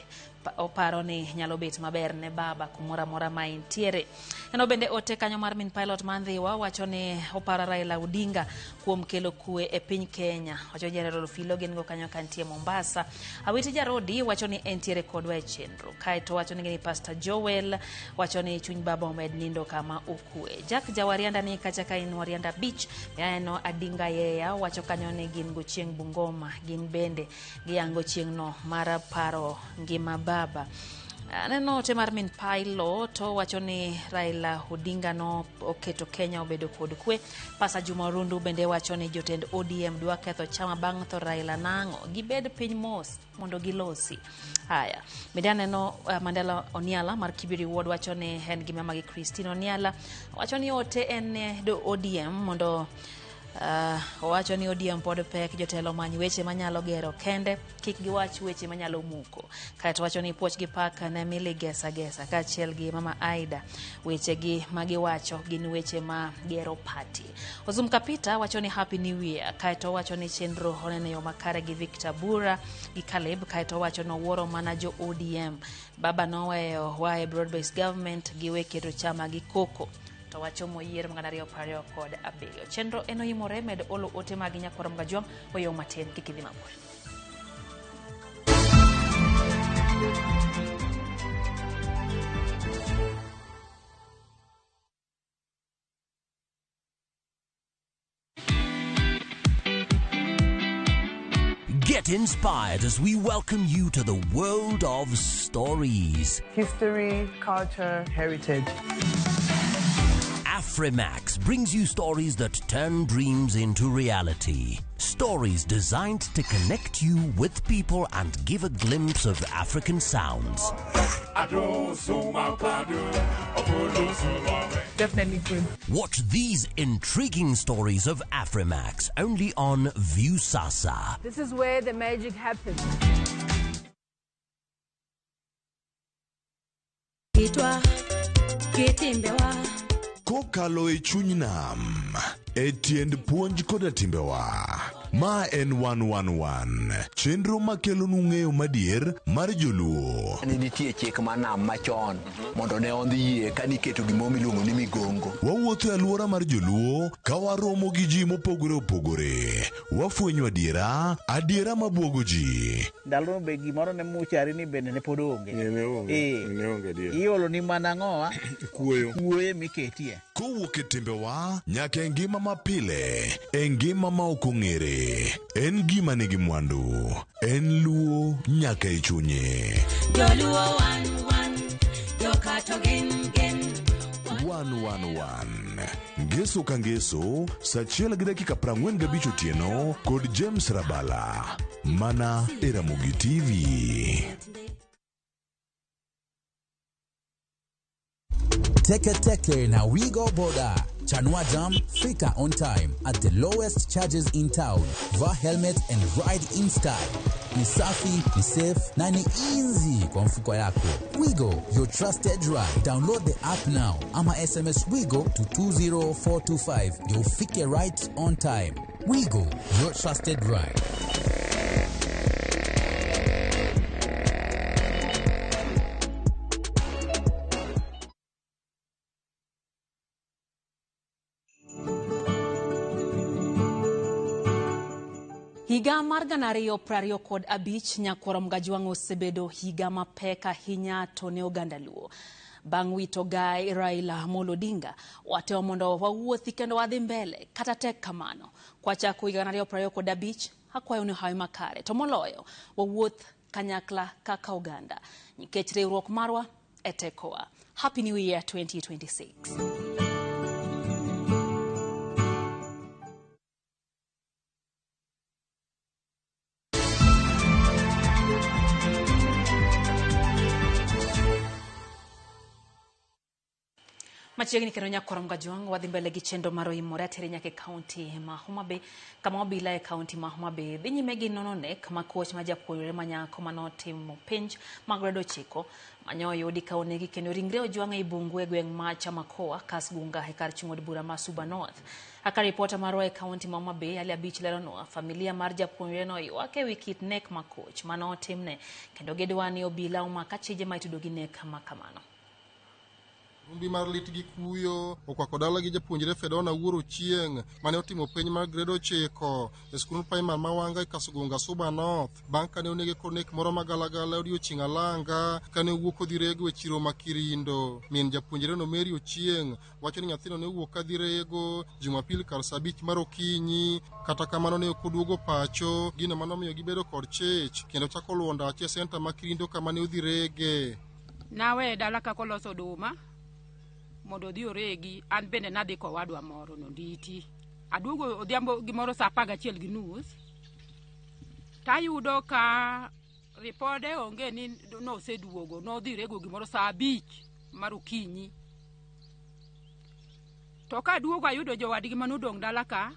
[SPEAKER 1] oparo ni nyalo bet maber ne baba kumoro amora ma entiere. Eno bende ote kanyo mar min pilot ma Ndhiwa wacho ni oparo Raila Odinga kuom kelo kwe e piny Kenya. Wacho Jared Filo gin go kanyo kantie Mombasa. Awiti Jarodi wacho ni entiere kodwa e chenro. Kaeto wacho ni Pastor Joel wacho ni chuny baba omed nindo kama okwe. Jack Jawarianda ni kacha ka in Warianda Beach. Aneno Adinga Yeya wacho kanyo ni gin go chieng' Bungoma. Gin bende giyango chieng'no mar paro ngima baba. Aneno ote mar min pilot wacho ni Raila Odinga no oketo Kenya obedo kod kwe. Pasa Juma Orundu bende wacho ni jotend ODM dwa ketho chama bang' tho Raila nang'o. Gibed piny mos mondo gilosi. Haya. Bende aneno Mandela Oniala mar Kibiri Ward wacho ni en gi mama gi Christine Oniala. Wacho ni ote en do ODM mondo owacho ni ODM pod pek jotelo many weche manyalo gero kende kik giwach weche manyalo muko. Kaeto wacho ni puoch gi pak ne Milly Gesa Gesa kaachiel gi mama Aida weche gi magiwacho gin weche ma gero party. Ozum Kapita wacho ni Happy New Year. Kaeto wacho ni chenro oneno yo makare gi Victor Bura gi Caleb. Kaeto wacho ni owuoro mana jo ODM. Baba noweyo wae broad based government giwe keto chama gi koko. To wachomo yiero mag 2027. Chenro en oimore med olo ote mag nyakwar Mgajwang' oyo matin kik idhi mabor.
[SPEAKER 5] Get inspired as we welcome you to the world of stories.
[SPEAKER 9] History, culture, heritage.
[SPEAKER 5] Afrimax brings you stories that turn dreams into reality. Stories designed to connect you with people and give a glimpse of African sounds.
[SPEAKER 9] Definitely good.
[SPEAKER 5] Watch these intriguing stories of Afrimax only on Viusasa.
[SPEAKER 10] This is where the magic happens.
[SPEAKER 12] Kokalo e chuny nam, e tiend puonj koda timbewa. Ma en 111, chenro makelonu ng'eyo madier mar joluo.
[SPEAKER 25] Ne nitie chik mar nam machon mondo ne ondhi yie ka niketo gimoro miluongo ni migongo.
[SPEAKER 12] Wawuotho e alwora mar joluo ka waromo gi ji mopogore opogore. Wafwenyo adiera, adiera mabuogo ji.
[SPEAKER 26] Ndalono be gimoro ne muchari ni bende ne pod onge. Iolo ni mana ang'owa? Kuoyo. Kuoyo miketie.
[SPEAKER 12] Kowuok e timbewa nyaka e ngima mapile, e ngima ma ok ong'ere. En gima nigi mwandu, en luo nyaka e chunye.
[SPEAKER 17] Joluo wan wan, jokato gin gin.
[SPEAKER 12] 111 Ngeso ka ngeso, saa 1:45 otieno kod James Rabala, mana e Ramogi TV.
[SPEAKER 27] Teke Teke na Wigo Boda. Chanua Jam, fika on time at the lowest charges in town. Vaa helmet and ride in style. Ni safi, ni safe na ni easy kwa mfuko yako. Wigo, your trusted ride. Download the app now. Ama SMS Wigo to 20425. You'll fike right on time. Wigo, your trusted ride.
[SPEAKER 1] Higa mar 2025 nyakwar Mgajwang' osebedo higa mapek ahinya to ne oganda Luo. Bang' wito Gai Raila Amolo Odinga, watemo mondo wawuothi kendo wadhi mbele kata tek kamano. Kwachako higa 2025, akwayo ni hawi makare to moloyo wawuoth kanyakla kaka oganda nikech riwruok marwa e tekowa. Happy New Year 2026. Machiegni kendo nyakwar Mgajwang' wadhi mbele gi chenro mar oimore atere nyaka e kaunti ma Homa Bay kama obila e kaunti ma Homa Bay dhi nyime gi nono nek ma koch ma japuonjre ma nyako manotimo penj mag grade 9 manyo oyudi ka onegi kendo ringre ojwang' ei bungu e gweng' ma Chamakoa, Kasgunga e kar chung' od bura ma Suba North. Kaka ripota marwa e kaunti ma Homa Bay Ali Abich leronwa, familia mar japuonjre no ywak ewi kit nek ma koch manotimne kendo gidwa ni obila omak achije ma itudo gi nek ma kamano.
[SPEAKER 4] Rumbi mar lit gi kuyo okwako dala gi japuonjre Fedona Wuor Ochieng' mane otimo penj mar grade 9 e skund primar ma Wanga e Kasgunga Suba North bang' kane onege kod nek moro magalagala odiochieng' alanga kane owuok odhi rego e chiro ma Kirindo. Min japuonjre no Mary Ochieng' wacho ni nyathino ne owuok kadhi rego Jumapil kar saa 5 mar okinyi, kata kamano ne ok oduogo pacho, gino manomiyo gibedo kod chich kendo chako luwo ndache e senta ma Kirindo kama ne odhi rege.
[SPEAKER 8] Nawe dala kaka oloso oduma mondo odhi oregi, an bende nadhi kowadwa moro nonditi. Aduogo odhiambo gimoro saa 11:30 tayudo ka ripode onge ni noseduogo, nodhi rego gimoro saa 5 mar okinyi. To kaduogo ayudo jowadgi manodong' dala ka,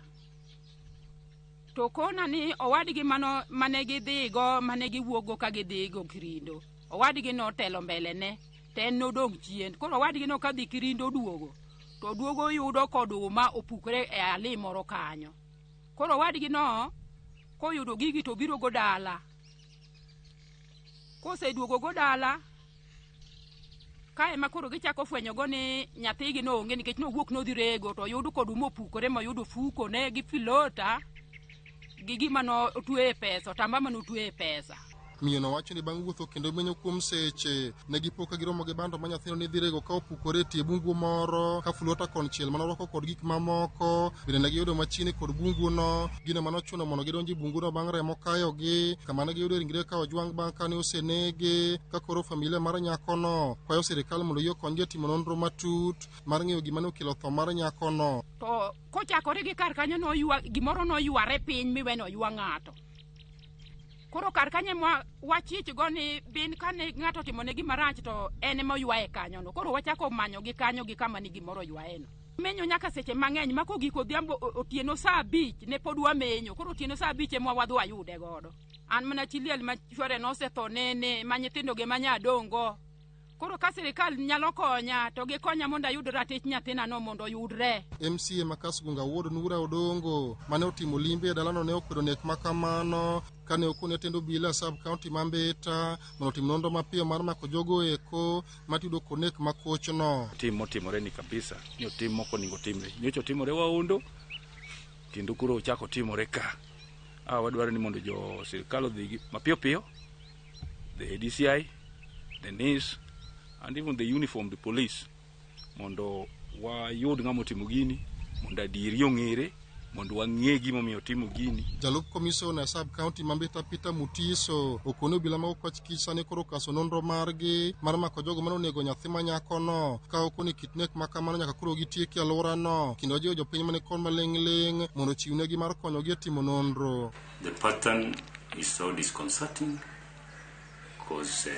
[SPEAKER 8] to kona ni owadgi mane gidhigo, mane giwuokgo ka gidhigo Kirindo, owadgi notelo mbele ne to en nodong' chien. Koro owadgi no kadhi Kirindo duogo, to duogo yudo koduma opukore e ali moro kanyo. Koro owadgi no koyudo gigi to biro go dala. Koseduogo go dala, kae ma koro gichako fwenyogo ni nyathigi no onge nikech nowuok nodhi rego to oyudo koduma opukore moyudo fuko ne gi filota gi gima notweye pesa, otamba manotweye pesa.
[SPEAKER 4] Miyo no wacho ni bang' wuotho kendo menyo kuom seche, ne gipo ka giromo gi bando ma nyathino ne dhi rego ka opukore e tie bungu moro, ka fulota konchiel manorwako kod gik mamoko, bende ne giyudo machiegni kod bunguno, gino manochuno mondo gidonj e bunguno bang' remo kayogi, kama ne giyudo ringre ka ojwang' bang' kane osenege, ka koro familia mar nyakono kwayo sirikal mondo oyie okonygi e timo nonro matut mar ng'eyo gima ne okelo tho mar nyakono.
[SPEAKER 8] To kochakore gi kar kanyo gimoro noyware piny miweno ywa ng'ato. Koro kar kanyo wachich go ni bin kane ng'ato otimo ne gima rach to en ema oywaye kanyo no. Koro wachako manyo gi kanyo gi kama ni gimoro oywaye no. Menyo nyaka seche mang'eny ma kogik odhiambo otieno saa 5 ne pod wamenyo. Koro otieno saa 5 ema wadhi wayude godo. An mana chi liel ma chwore nosetho nene ma nyithindo gi ma nyadongo. Koro ka sirikal nyalo konya to gikonya mondo ayud ratich nyathina no mondo oyudre.
[SPEAKER 4] MCA ma Kasgunga Wuod Nura Odongo mane otimo limbe e dalano ne okwedo nek ma kamano kane okone tend obila sub county ma Mbita mondo otim nonro mapiyo mar mako jogo eko matudo kod nek ma kochno.
[SPEAKER 11] Tim motimore ni kabisa ni otim moko onego timre. Nyocha otimore Waondo kendo koro ochako timore ka. Wadwaro ni mondo jo sirikal odhi mapiyo piyo, the DCI, the NIS and even the uniformed police mondo wayud ng'ama otimo gini, mondo adieri ong'ere, mondo wang'e gimomiyo otimo gini.
[SPEAKER 4] Jalup komisona sub county ma Mbita Peter Mutiso okone obila mag okwach kich sani koro okaso nonro margi mar mako jogo mane onego nyathi ma nyakono ka okone kit nek ma kamano nyaka koro gitieki e alworano kendo ojiwo jopiny mane kon maling'ling' mondo ochiwnegi mar konyogi e timo nonro.
[SPEAKER 13] The pattern is so disconcerting because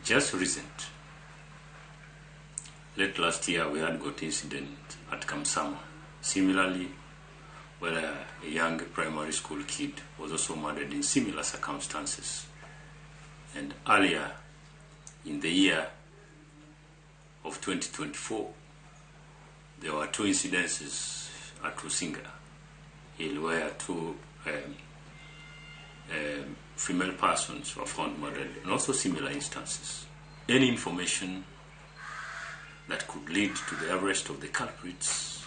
[SPEAKER 13] just recent, late last year, we had got incident at Kamsama. Similarly, where a young primary school kid was also murdered in similar circumstances. And earlier in the year of 2024, there were 2 incidences at Rusinga Hill where 2 female persons were found murdered, and also similar instances. Any information that could lead to the arrest of the culprits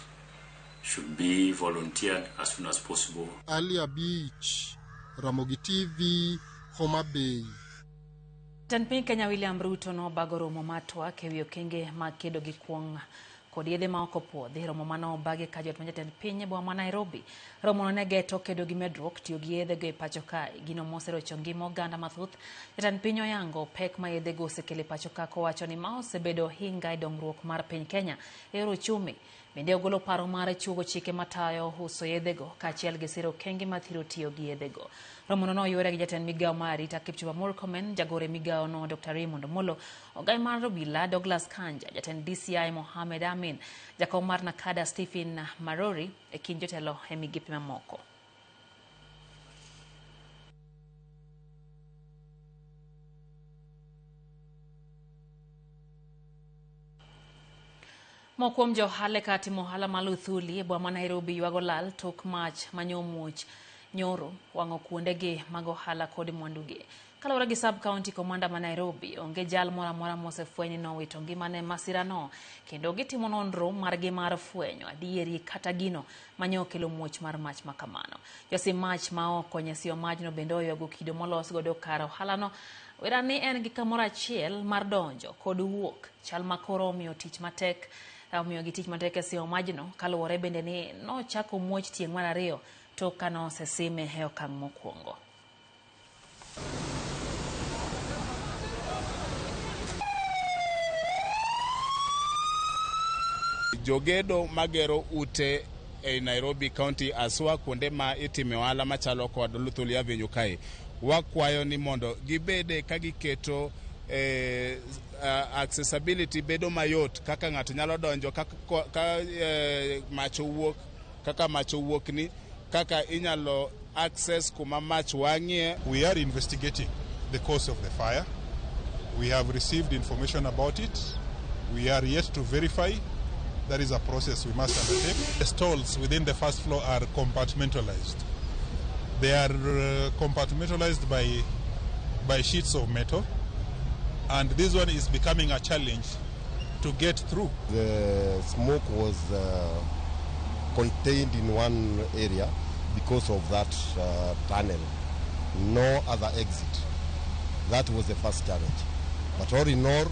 [SPEAKER 13] should be volunteered as soon as possible.
[SPEAKER 4] Alia Beach, Ramogi TV, Homa Bay.
[SPEAKER 1] Jatend piny Kenya William Ruto nobago romo mar twak ewi okenge mag kedo gi kuong' kod yedhe ma ok opuodhi. Romo mano obagi ka jot ma jatend piny e boma ma Nairobi. Romono ne geto kedo gi medruok tiyo gi yedhego e pacho kae. Gino moserocho ngima oganda mathoth. Jatend piny oyango pek ma yedhego osekelo e pacho ka kowacho ni ma osebedo hinga e dongruok mar piny Kenya e yor uchumi. Bende ogolo paro mar chuogo chike matayo uso yedhego kaachiel gi siro okenge mathiro tiyo gi yedhego. Romono noyuore gi jatend migawo mar arita Kipchumba Murkomen, jagoro e migawono Dr. Raymond Omolo, ogai mar obila Douglas Kanja, jatend DCI Mohamed Amin, jakom mar NACADA Stephen Marori e kind jotelo e migepe mamoko. Moko kuom jo ohala ka timo ohala ma Luthuli e boma ma Nairobi ywago lal tok mach manyomuoch nyoro wang'o kuondegi mag ohala kod mwandugi. Kaluwore gi sub county commander ma Nairobi, onge jal moro amora mosefweny ni nowito ngimane e masirano, kendo gitimo nonro margi mar fwenyo adieri kata gino mane okelo muoch mar mach makamano. Josim mach ma oko nyasio majno bende oywago kido molos godo kar ohalano, wera ni en gi kamoro achiel mar donjo kod wuok, chal makoro omiyo tich matek omiyo gi tich matek e simo majno, kaluwore bende ni nochako muoch tieng' mar ariyo tok ka nosesime e okang' mokwongo.
[SPEAKER 14] Jogedo magero ute e Nairobi County aswa kuonde ma itime ohala machalo kod Luthuli Avenue kae, wakwayo ni mondo gibede ka giketo accessibility bedo mayot, kaka ng'ato nyalo donjo kaka ka mach owuok, kaka mach owuok ni kaka inyalo access kuma mach wang'ie.
[SPEAKER 22] We are investigating the cause of the fire. We have received information about it. We are yet to verify. That is a process we must undertake. The stalls within the first floor are compartmentalized. They are compartmentalized by sheets of metal, and this one is becoming a challenge to get through.
[SPEAKER 15] The smoke was contained in one area because of that tunnel. No other exit. That was the first challenge. But all in all,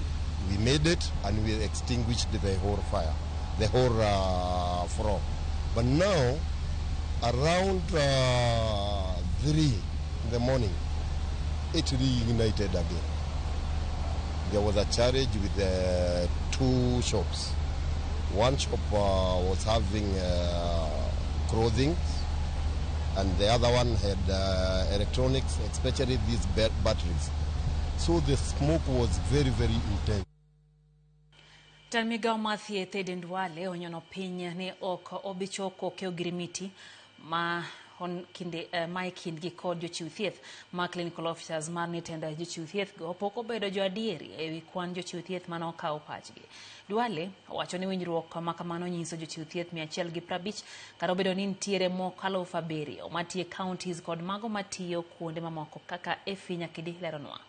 [SPEAKER 15] we made it and we extinguished the whole fire, the whole floor. But now, around 3 in the morning, it reignited again. There was a challenge with 2 shops. One shop was having clothing, and the other one had electronics, especially these batteries. So the smoke was very, very intense.
[SPEAKER 1] Jatend migawo mar thieth Aden Duale onyono piny ni ok obi choko ogirimiti ma e kindgi kod jochiw thieth ma clinical officers mar ni tend jochiw thieth go pok obedo jo adieri ewi kwan jochiw thieth mane okawo pachgi. Duale owacho ni winjruok ma kamano nyiso jochiw thieth 150 kata obedo ni nitiere moko 7,000 matiyo e counties kod mago matiyo kuonde mamoko kaka Effie Nyakidi leronwa.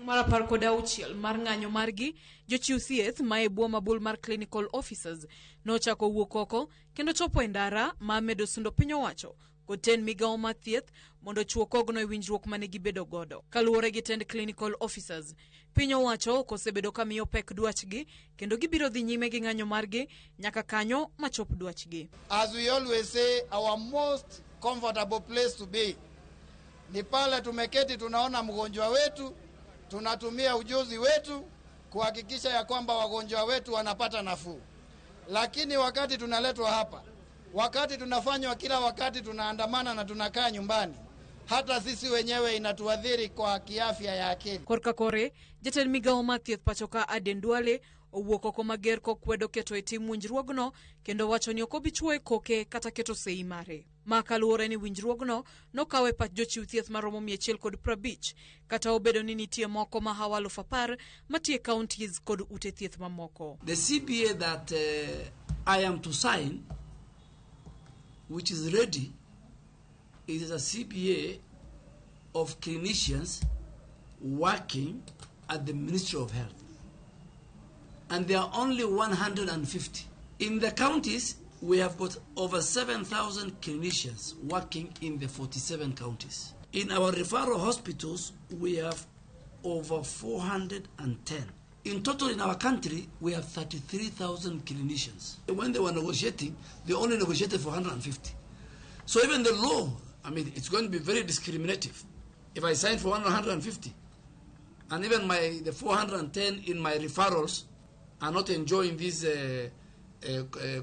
[SPEAKER 16] Mar 16 mar ng'anyo margi, jochiw thieth ma e bwo mabul mar clinical officers nochako wuok oko kendo chopo e ndara ma medo sundo piny owacho kod tend migawo mar thieth mondo ochuo kogno e winjruok mane gibedo godo. Kaluwore gi tend clinical officers, piny owacho ok osebedo ka miyo pek dwachgi kendo gibiro dhi nyime gi ng'anyo margi nyaka kanyo machop dwachgi.
[SPEAKER 18] As we always say, our most comfortable place to be ni pale tumeketi tunaona mgonjwa wetu, tunatumia ujuzi wetu kuhakikisha ya kwamba wagonjwa wetu wanapata nafuu. Lakini wakati tunaletwa hapa, wakati tunafanywa kila wakati tunaandamana na tunakaa nyumbani, hata sisi wenyewe inatuadhiri kwa kiafya ya akili.
[SPEAKER 16] Korka kore, jatend migawo mar thieth pacho ka Aden Duale owuok oko mager kokwedo keto e tim winjruogno kendo wacho ni ok obi chuoye koke kata keto sei mare. Ma kaluwore ni winjruogno nokawo e pach jochiw thieth maromo 150 kata obedo ni nitie moko mahawo 10,000 matiyo e counties kod ute thieth mamoko.
[SPEAKER 19] The CBA that I am to sign, which is ready, is a CBA of clinicians working at the Ministry of Health. And there are only 150. In the counties, we have got over 7,000 clinicians working in the 47 counties. In our referral hospitals, we have over 410. In total, in our country, we have 33,000 clinicians. When they were negotiating, they only negotiated for 150. So even the law, I mean, it's going to be very discriminative. If I sign for 150, and even the 410 in my referrals, are not enjoying this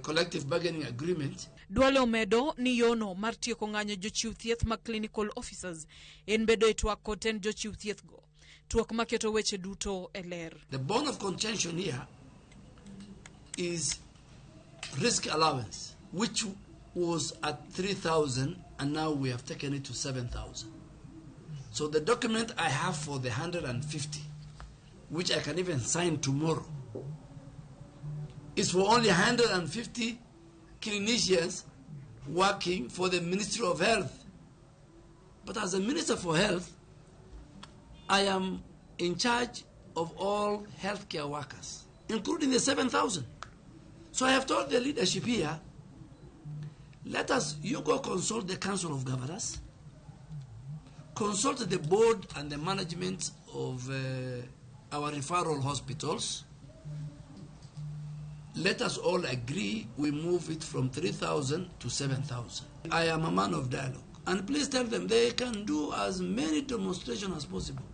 [SPEAKER 19] collective bargaining agreement.
[SPEAKER 16] Duale omedo ni yono mar tieko ng'anyo jochiw thieth mag clinical officers en bedo e twak kod tend jochiw thieth go. Twak maketo weche duto e ler.
[SPEAKER 19] The bone of contention here is risk allowance, which was at 3,000 and now we have taken it to 7,000. So the document I have for the 150, which I can even sign tomorrow, is for only 150 clinicians working for the Ministry of Health. But as a Minister for Health, I am in charge of all healthcare workers, including the 7,000. So I have told the leadership here, let us, you go consult the Council of Governors, consult the board and the management of our referral hospitals. Let us all agree we move it from 3,000 to 7,000. I am a man of dialogue. And please tell them they can do as many demonstrations as possible.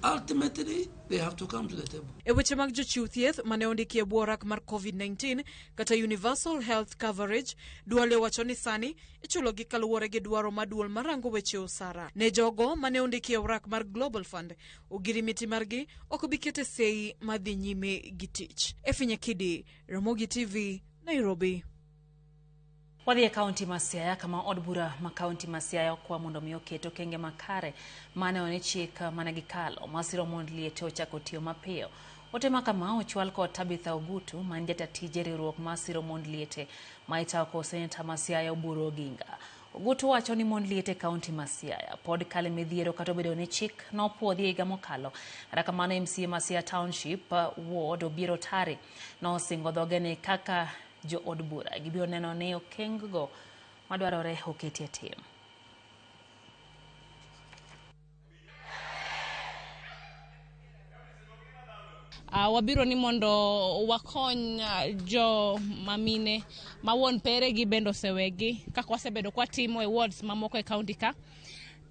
[SPEAKER 19] Ultimately, they have to come to the table.
[SPEAKER 16] E weche mag jochiw thieth mane ondiki e bwo rak mar COVID-19 kata Universal Health Coverage, Duale wacho ni sani ichulogi kaluwore gi dwaro ma duol marango weche osara. Ne jogo mane ondiki e orak mar Global Fund, ogirimiti margi ok bi kete sei madhi nyime gi tich. Efinya Kidi, Ramogi TV, Nairobi.
[SPEAKER 1] Wadhi e kaunti ma Siaya kama od bura ma kaunti ma Siaya okwa mondo mi oket okenge makare mane one chik mane gikalo masiro mond liete ochako tiyo mapiyo. Ote ma kama ochwal kod Tabitha Ogutu man jata tije riwruok masiro mond liete ma itayo kod seneta ma Siaya Oburu Oginga. Ogutu wacho ni mond liete kaunti ma Siaya pod kale midhiero kata obedo ni chik nopuodhi e higa mokalo. Kata kamano MCA ma Siaya Township Ward Obiero Tare nosingo dhoge ni kaka jo od bura gibiro neno ni okenggo madwarore oketi e tim.
[SPEAKER 2] Wabiro ni mondo wakony jo mamine ma wuon pere gi bende osewegi kaka wasebedo kwatimo e wards mamoko e county ka.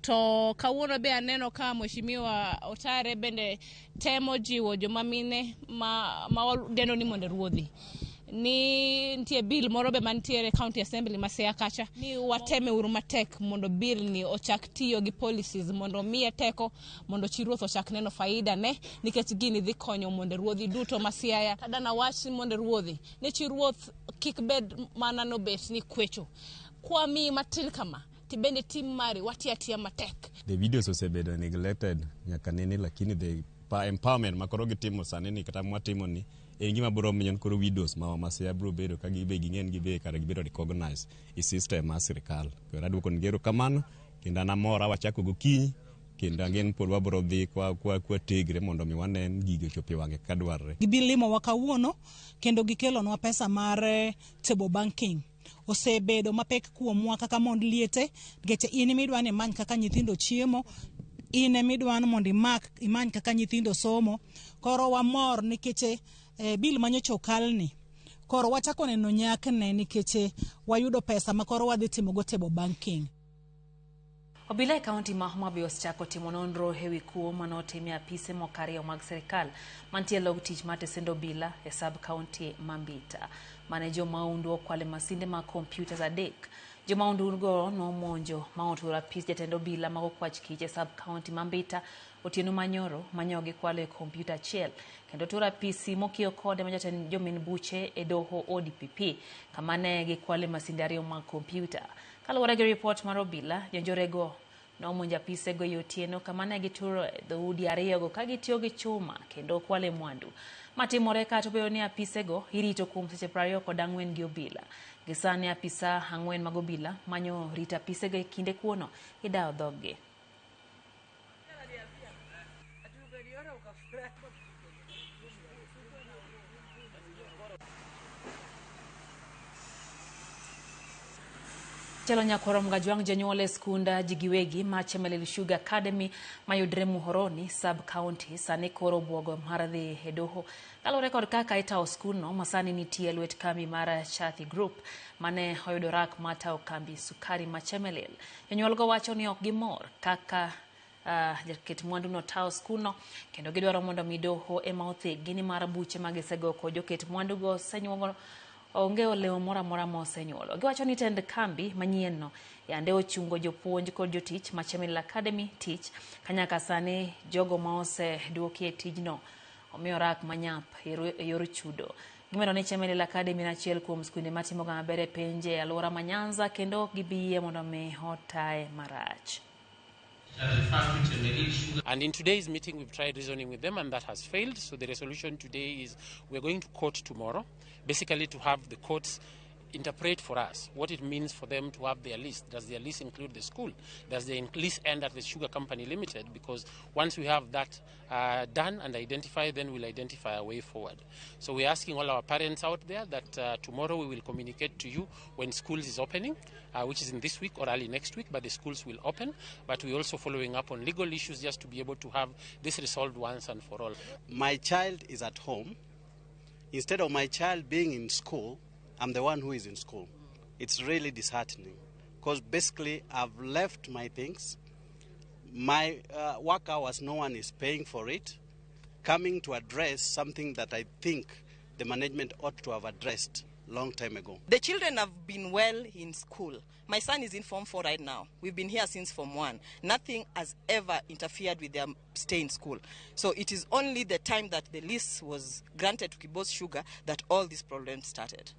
[SPEAKER 2] To kawuono be aneno ka Mheshimiwa Otare bende temo jiwo joma mine ma wadendo ni mondo ruodhi. Ni nitie bill moro be mantiere county assembly ma Siaya kacha ni wateme uru matek mondo bill ni ochak tiyo gi policies mondo miye teko mondo chi ruoth ochak neno faida ne nikech gini dhi konyo mondo ruodhi duto ma Siaya. Tadana wach ni mondo ruodhi ni chi ruoth kik bed mana nobet ni kwecho kwa mi matin kama tibende tim mari wati atia matek.
[SPEAKER 3] The videos osebedo neglected nyaka nene, lakini the empowerment makoro gitimo sani ni kata mwatimo ni en gima biro miyo koro widows ma Siaya biro bedo ka gibe ging'en gibe kare gibedo recognized e system mar sirikal. Koro aduoko ni erokamano kendo an amor awachako gokinyi kendo ang'en pod wabiro dhi kwa tegre mondo mi wanen gigo ochopo e wang'e kaka dwarre.
[SPEAKER 6] Gibilimowa kawuono kendo gikelonwa pesa mar table banking. Osebedo mapek kuomwa kaka mond liete nikech in emidwa ni imany kaka nyithindo chiemo, in emidwa ni mondo imany kaka nyithindo somo. Koro wamor nikech bill manyocha okalni koro wachako neno nyakne nikech wayudo pesa ma koro wadhi timogo table banking.
[SPEAKER 1] Obila e kaunti ma Homa Bay osechako timo nonro ewi kuo manotim e apise moko ariyo mag sirikal mantie e log tich mar tesend obila e sub kaunti ma Mbita mane jo mahundu okwale masinde mag kompyutas 3. Jo mahundu go nomonjo ma oturo apis jatend obila mag okwach kich e sub kaunti ma Mbita otieno manyoro manyo gikwalo e kompyuta achiel kendo oturo apisi mokiewo kode ma jatend jomin buche e doho ODPP kama ne gikwale masinde 2 mag kompyuta. Kaluwore gi ripot mar obila, jonjorego nomonjo apisego e otieno kama ne gituro dhoudi 2 go ka gitiyo gi chuma kendo kwale mwandu. Matimore kata obedo ni apisego irito kuom seche 24 gi obila. Gi sani apisa 4 mag obila manyo rito apisego e kinde kuono idawo dhoggi. Chelo nyakwaro Mgajwang' jonyuol e skunda ji giwegi ma Chemelil Sugar Academy mayudre Muhoroni sub county sani koro buogo mar dhi e doho kaluwore kod kaka itawo skundno ma sani nitie e lwet kambi mar Chathi Group mane oyudo rak mar tawo kambi sukari ma Chemelil. Jonyuol go wacho ni ok gimor kaka Jaket mwandu no tawo skulno kendo gidwaro mondo mi doho ema otheggi nimar buche ma gisego kod joket mwandugo osenyuogo onge olemo moro amora ma osenyuolo. Giwacho ni tend kambi manyienno yande ochungo jopuonj kod jotich ma Chemelil Academy tich ka nyaka sani jogo ma oseduoki e tijno omiyo rak manyap e yor chudo. Gimedo ni Chemelil Academy en achiel kuom skunde matimoga maber e penje e alwora ma Nyanza kendo ok gibi yie mondo mi otaye marach.
[SPEAKER 5] And in today's meeting, we've tried reasoning with them, and that has failed. So the resolution today is we're going to court tomorrow, basically to have the courts interpret for us what it means for them to have their list. Does their list include the school? Does the list end at the Sugar Company Limited? Because once we have that done and identified, then we'll identify a way forward. So we're asking all our parents out there that tomorrow we will communicate to you when schools is opening, which is in this week or early next week, but the schools will open. But we're also following up on legal issues just to be able to have this resolved once and for all.
[SPEAKER 7] My child is at home. Instead of my child being in school, I'm the one who is in school. It's really disheartening because basically I've left my things. My work hours, no one is paying for it. Coming to address something that I think the management ought to have addressed long time ago.
[SPEAKER 9] The children have been well in school. My son is in Form 4 right now. We've been here since Form 1. Nothing has ever interfered with their stay in school. So it is only the time that the lease was granted to Kibos Sugar that all these problems started.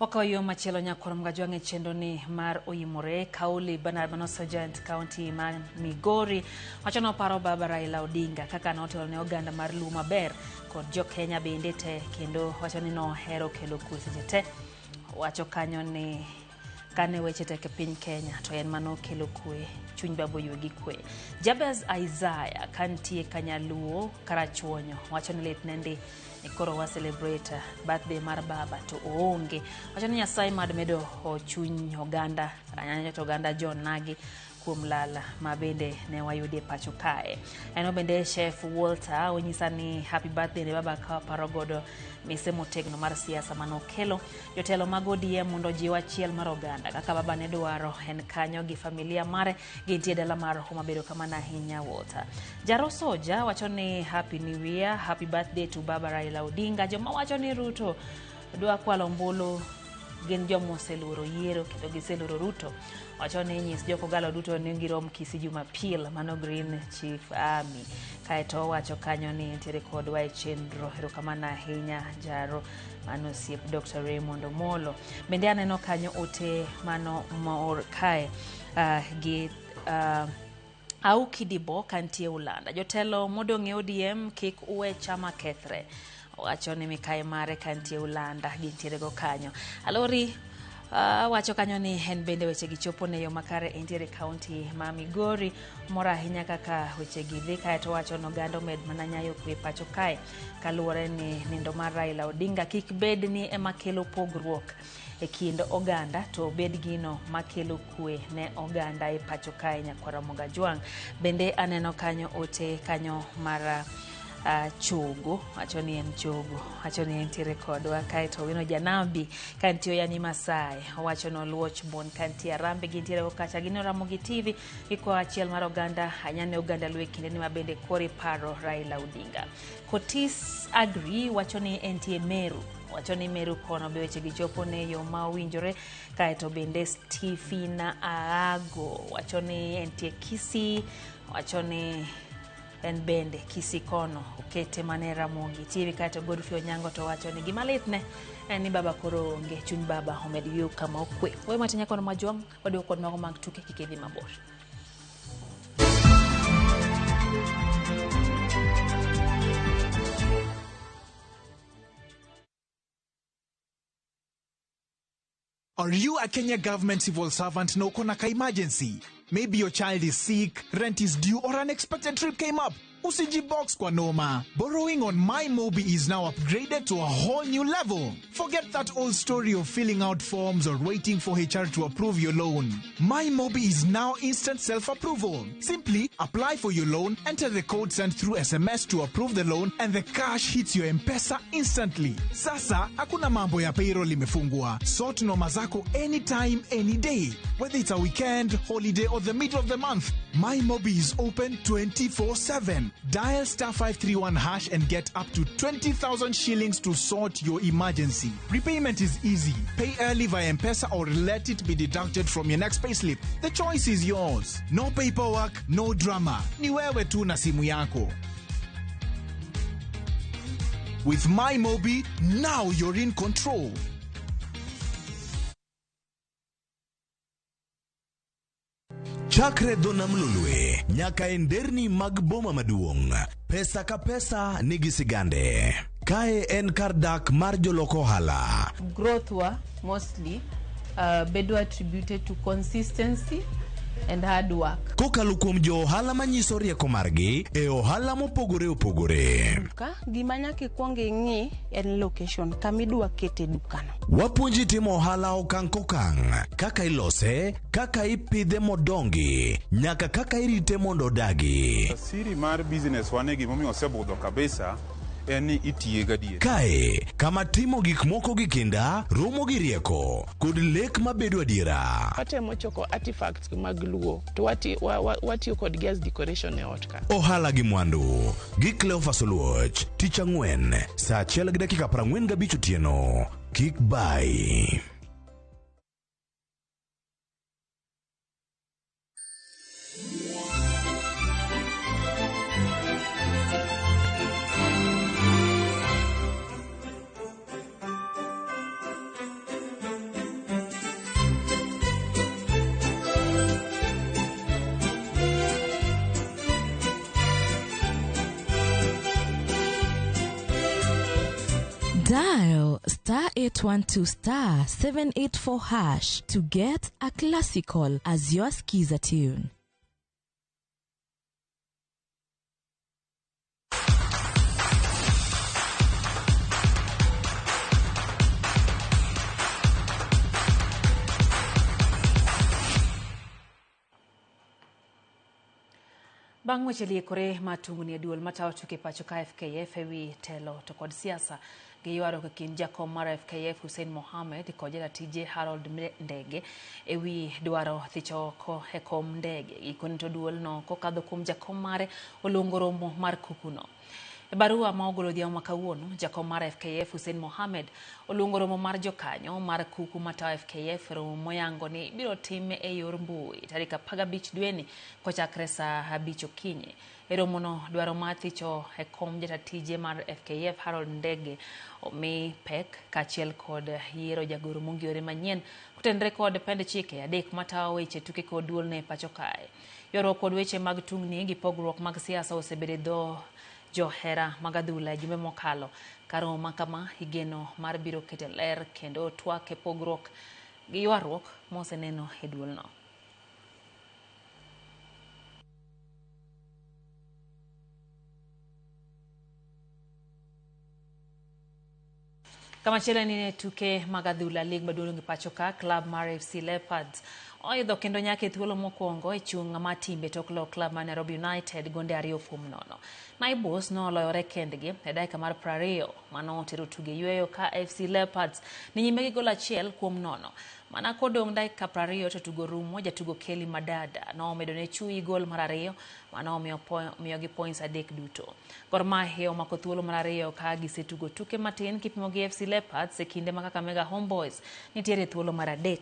[SPEAKER 1] Wakawo yo machielo nyakwar Mgajwang' e chenro ni mar oimore Kauli Bernard mano Sergeant County ma Migori wacho noparo baba Raila Odinga kaka notelo ne oganda mar Luo maber kod jo Kenya bende te kendo wacho ni nohero kelo kwe seche te. Wacho kanyo ni kane weche tek e piny Kenya to en mano kelo kwe, chuny baba oywe gi kwe. Jabez Isaiah kantie Kanyaluo Karachuonyo wacho ni lit ne ndi ni koro wa celebrate birthday mar baba to oonge. Wacho ni Nyasaye mad medo chuny oganda anyanya to oganda John Nagi kuom lala ma bende ne wayude e pacho kae. En bende Chef Walter onyisa ni happy birthday ne baba ka waparo godo mise motegno mar siasa manokelo jotelo mag ODM mondo ojiw achiel mar oganda kaka baba ne dwaro en kanyo gi familia mare gintie dala mar Homa Bay. Kamano ahinya Walter. Jaro Soja wacho ni happy new year, happy birthday to baba Raila Odinga. Joma wacho ni Ruto dwa kwalo ombulu gin joma oseluoro yiero kendo giseluoro Ruto. Wacho ni nyis jok Ogalo duto ni girom Kisii Jumapil, mano Green Chief Army. Kaeto owacho kanyo ni nitiere kodwa e chenro. Erokamano ahinya Jaro, mano osiep Dr. Raymond Omolo. Bende aneno kanyo ote mano maor kae gi Auki Dibo kantie Ulanda. Jotelo modong' e ODM kik uwe chama kethre. Wacho ni mikae mare kantie Ulanda gintiere go kanyo. Alori wacho kanyo ni en bende weche gi chopo ne yo makare entiere county ma Migori. Mor ahinya kaka weche gi dhi. Kaeto wacho ni oganda omed mana nyayo kwe pacho kae kaluwore ni nindo mar Raila Odinga kik bed ni ema kelo pogruok e kind oganda to obed gino makelo kwe ne oganda e pacho kae nyakwar Ramogi Ajwang'. Bende aneno kanyo ote kanyo mar Chogo, wacho ni en Chogo, wacho ni entiere kodwa. Kaeto Wino Janabi kantie Yani Masai owacho ni oluoch bon kantie Arambe gintiere go kacha gin Ramogi TV gikwa achiel mar oganda anyane oganda Luo e kindeni ma bende kori paro Raila Odinga. Kotis Agri wacho ni entie Meru, wacho ni Meru kono be weche gi chopo ne yo ma owinjore. Kaeto bende Stefina Aago wacho ni entie Kisii, wacho ni en bende Kisii kono okete mane Ramogi TV. Kaeto Godfrey Onyango to wacho ni gima litne en ni baba koro onge, chuny baba omed yweyo kama okwe. We matin kono majuang' waduoko kod mago mag tuke kik idhi mabor.
[SPEAKER 20] Are you a Kenya government civil servant na uko na ka emergency? Maybe your child is sick, rent is due, or an unexpected trip came up. Usijibox kwa noma. Borrowing on MyMobi is now upgraded to a whole new level. Forget that old story of filling out forms or waiting for HR to approve your loan. MyMobi is now instant self-approval. Simply apply for your loan, enter the code sent through SMS to approve the loan, and the cash hits your M-Pesa instantly. Sasa, hakuna mambo ya payroll imefungwa. Sort noma zako anytime, any day. Whether it's a weekend, holiday, or the middle of the month, MyMobi is open 24/7. Dial star 531 hash and get up to 20,000 shillings to sort your emergency. Repayment is easy. Pay early via M-Pesa or let it be deducted from your next payslip. The choice is yours. No paperwork, no drama. Ni wewe tu na simu yako. With MyMobi, now you're in control.
[SPEAKER 12] Chakre dho nam Lolwe nyaka e nderni mag boma maduong', pesa ka pesa nigi sigande. Kae en kar dak mar jolok ohala.
[SPEAKER 10] Growth wa mostly bedo attributed to consistency and hard work.
[SPEAKER 12] Kokalo kuom jo ohala manyiso rieko margi e ohala mopogore opogore.
[SPEAKER 17] Duka, gima nyaka ikwong ing'i en location kama idwa kete dukano.
[SPEAKER 12] Wapuonji timo ohala okang' kokang', kaka ilose, kaka ipidhe modongi, nyaka kaka irite mondo odagi.
[SPEAKER 21] Siri mar business wane gimomiyo osebudho kabisa en ni itiye gadier.
[SPEAKER 12] Kae, kama timo gik moko gi kinda, romo gi rieko, kod lek mabedo adiera.
[SPEAKER 23] Watemo choko artifacts mag Luo to watiyo kodgi as decoration e ot ka.
[SPEAKER 12] Ohala gi mwandu, gi Cleophas Oluoch, tich ang'wen, saa 1:45 otieno. Kik bai.
[SPEAKER 24] Dial star 812 star 784 hash to get a classical as your skiza tune.
[SPEAKER 1] Bang' weche liekore matungni e duol matayo tuke pacho ka FKF ewi telo to kod siasa gi ywaruok e kind jakom mar FKF Hussein Mohamed kod jatatije Harold Ndege ewi dwaro thicho oko e kom Ndege. Gikone to duolno kokadho kuom jakom mare oluongo romo mar kukuno. E barua ma ogolo odhiambo ma kawuono, jakom mar FKF Hussein Mohamed oluongo romo mar jokanyo mar kuku matayo FKF, romo moyango ni biro time e yor mbui tarik 15 dweni kochakre saa 5 okinyi. E romono dwaro mar thicho e kom jatatije mar FKF Harold Ndege omi pek kaachiel kod yiero jagoro mongirore manyien kotenore kod pend chike adek matayo weche tuke kod duol ne pacho kae. Ywaruok kod weche mag tungni gi pogruok mag siasa osebedo e dho johera mag adhula e jumbe mokalo. Ka romo ma kama igeno mar biro keto ler kendo twak e pogruok gi ywaruok moseneno e duolno. Kamachielo ni tuke mag adhula lig maduong' e pacho ka, club mar FC Leopards oidho kendo nyaka e thuolo mokwongo e chung' mar timbe tok loyo club mar Nairobi United gonde 2-0. Naibos noloyore kendgi e dakika mar 20 mano otero tuge yweyo ka FC Leopards ni nyime gi gol 1-0. Mana kodong' dakika 20 to tugo rumo, jatugo Kelly Madada nomedo ne Chui gol mar 2 mano omiyogi points 3 duto. Gor Mahia omako thuolo mar 2 ka gisetugo tuke matin kipimo gi FC Leopards e kinde ma Kakamega Homeboys nitiere thuolo mar 3.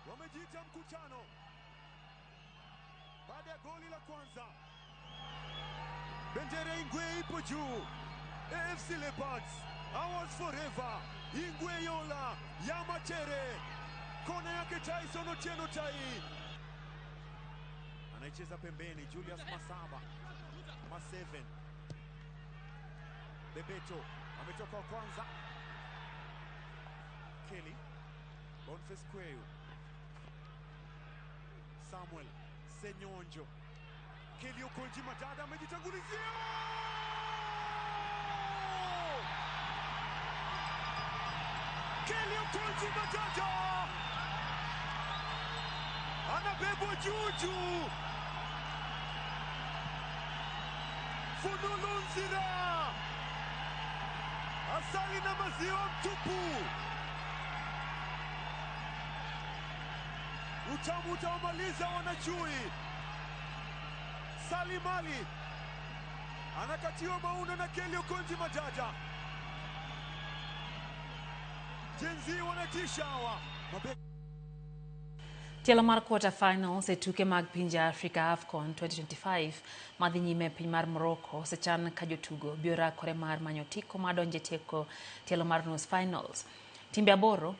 [SPEAKER 25] Wamejiita mkutano baada ya goli la kwanza. Bendera Ingwe ipo juu. AFC Leopards, ours forever. Ingwe Yola ya Machere, kona yake Tyson Otieno Tai anaicheza pembeni. Julius Masaba Ma7 Bebeto ametoka wa kwanza. Kelly. Boniface Kweyu. Samuel Senyonjo. Kelly Okonji Madada amejitangulizia. Kelly Okonji Madada anabebwa juu juu. Funulu Nzira, asali na maziwa mtupu. Utamu utaomaliza wanachui. Salim Ali anakatiwa mauna na Kelly Okonji Madada. Gen Z wanatisha hawa.
[SPEAKER 1] Tielo mar quarter finals e tuke mag pinje Afrika AFCON 2025 madhi nyime e piny mar Morocco osechan ka jotugo biro rakore mar manyo otiko mar donjo e tieko tielo mar nus finals. Timbe aboro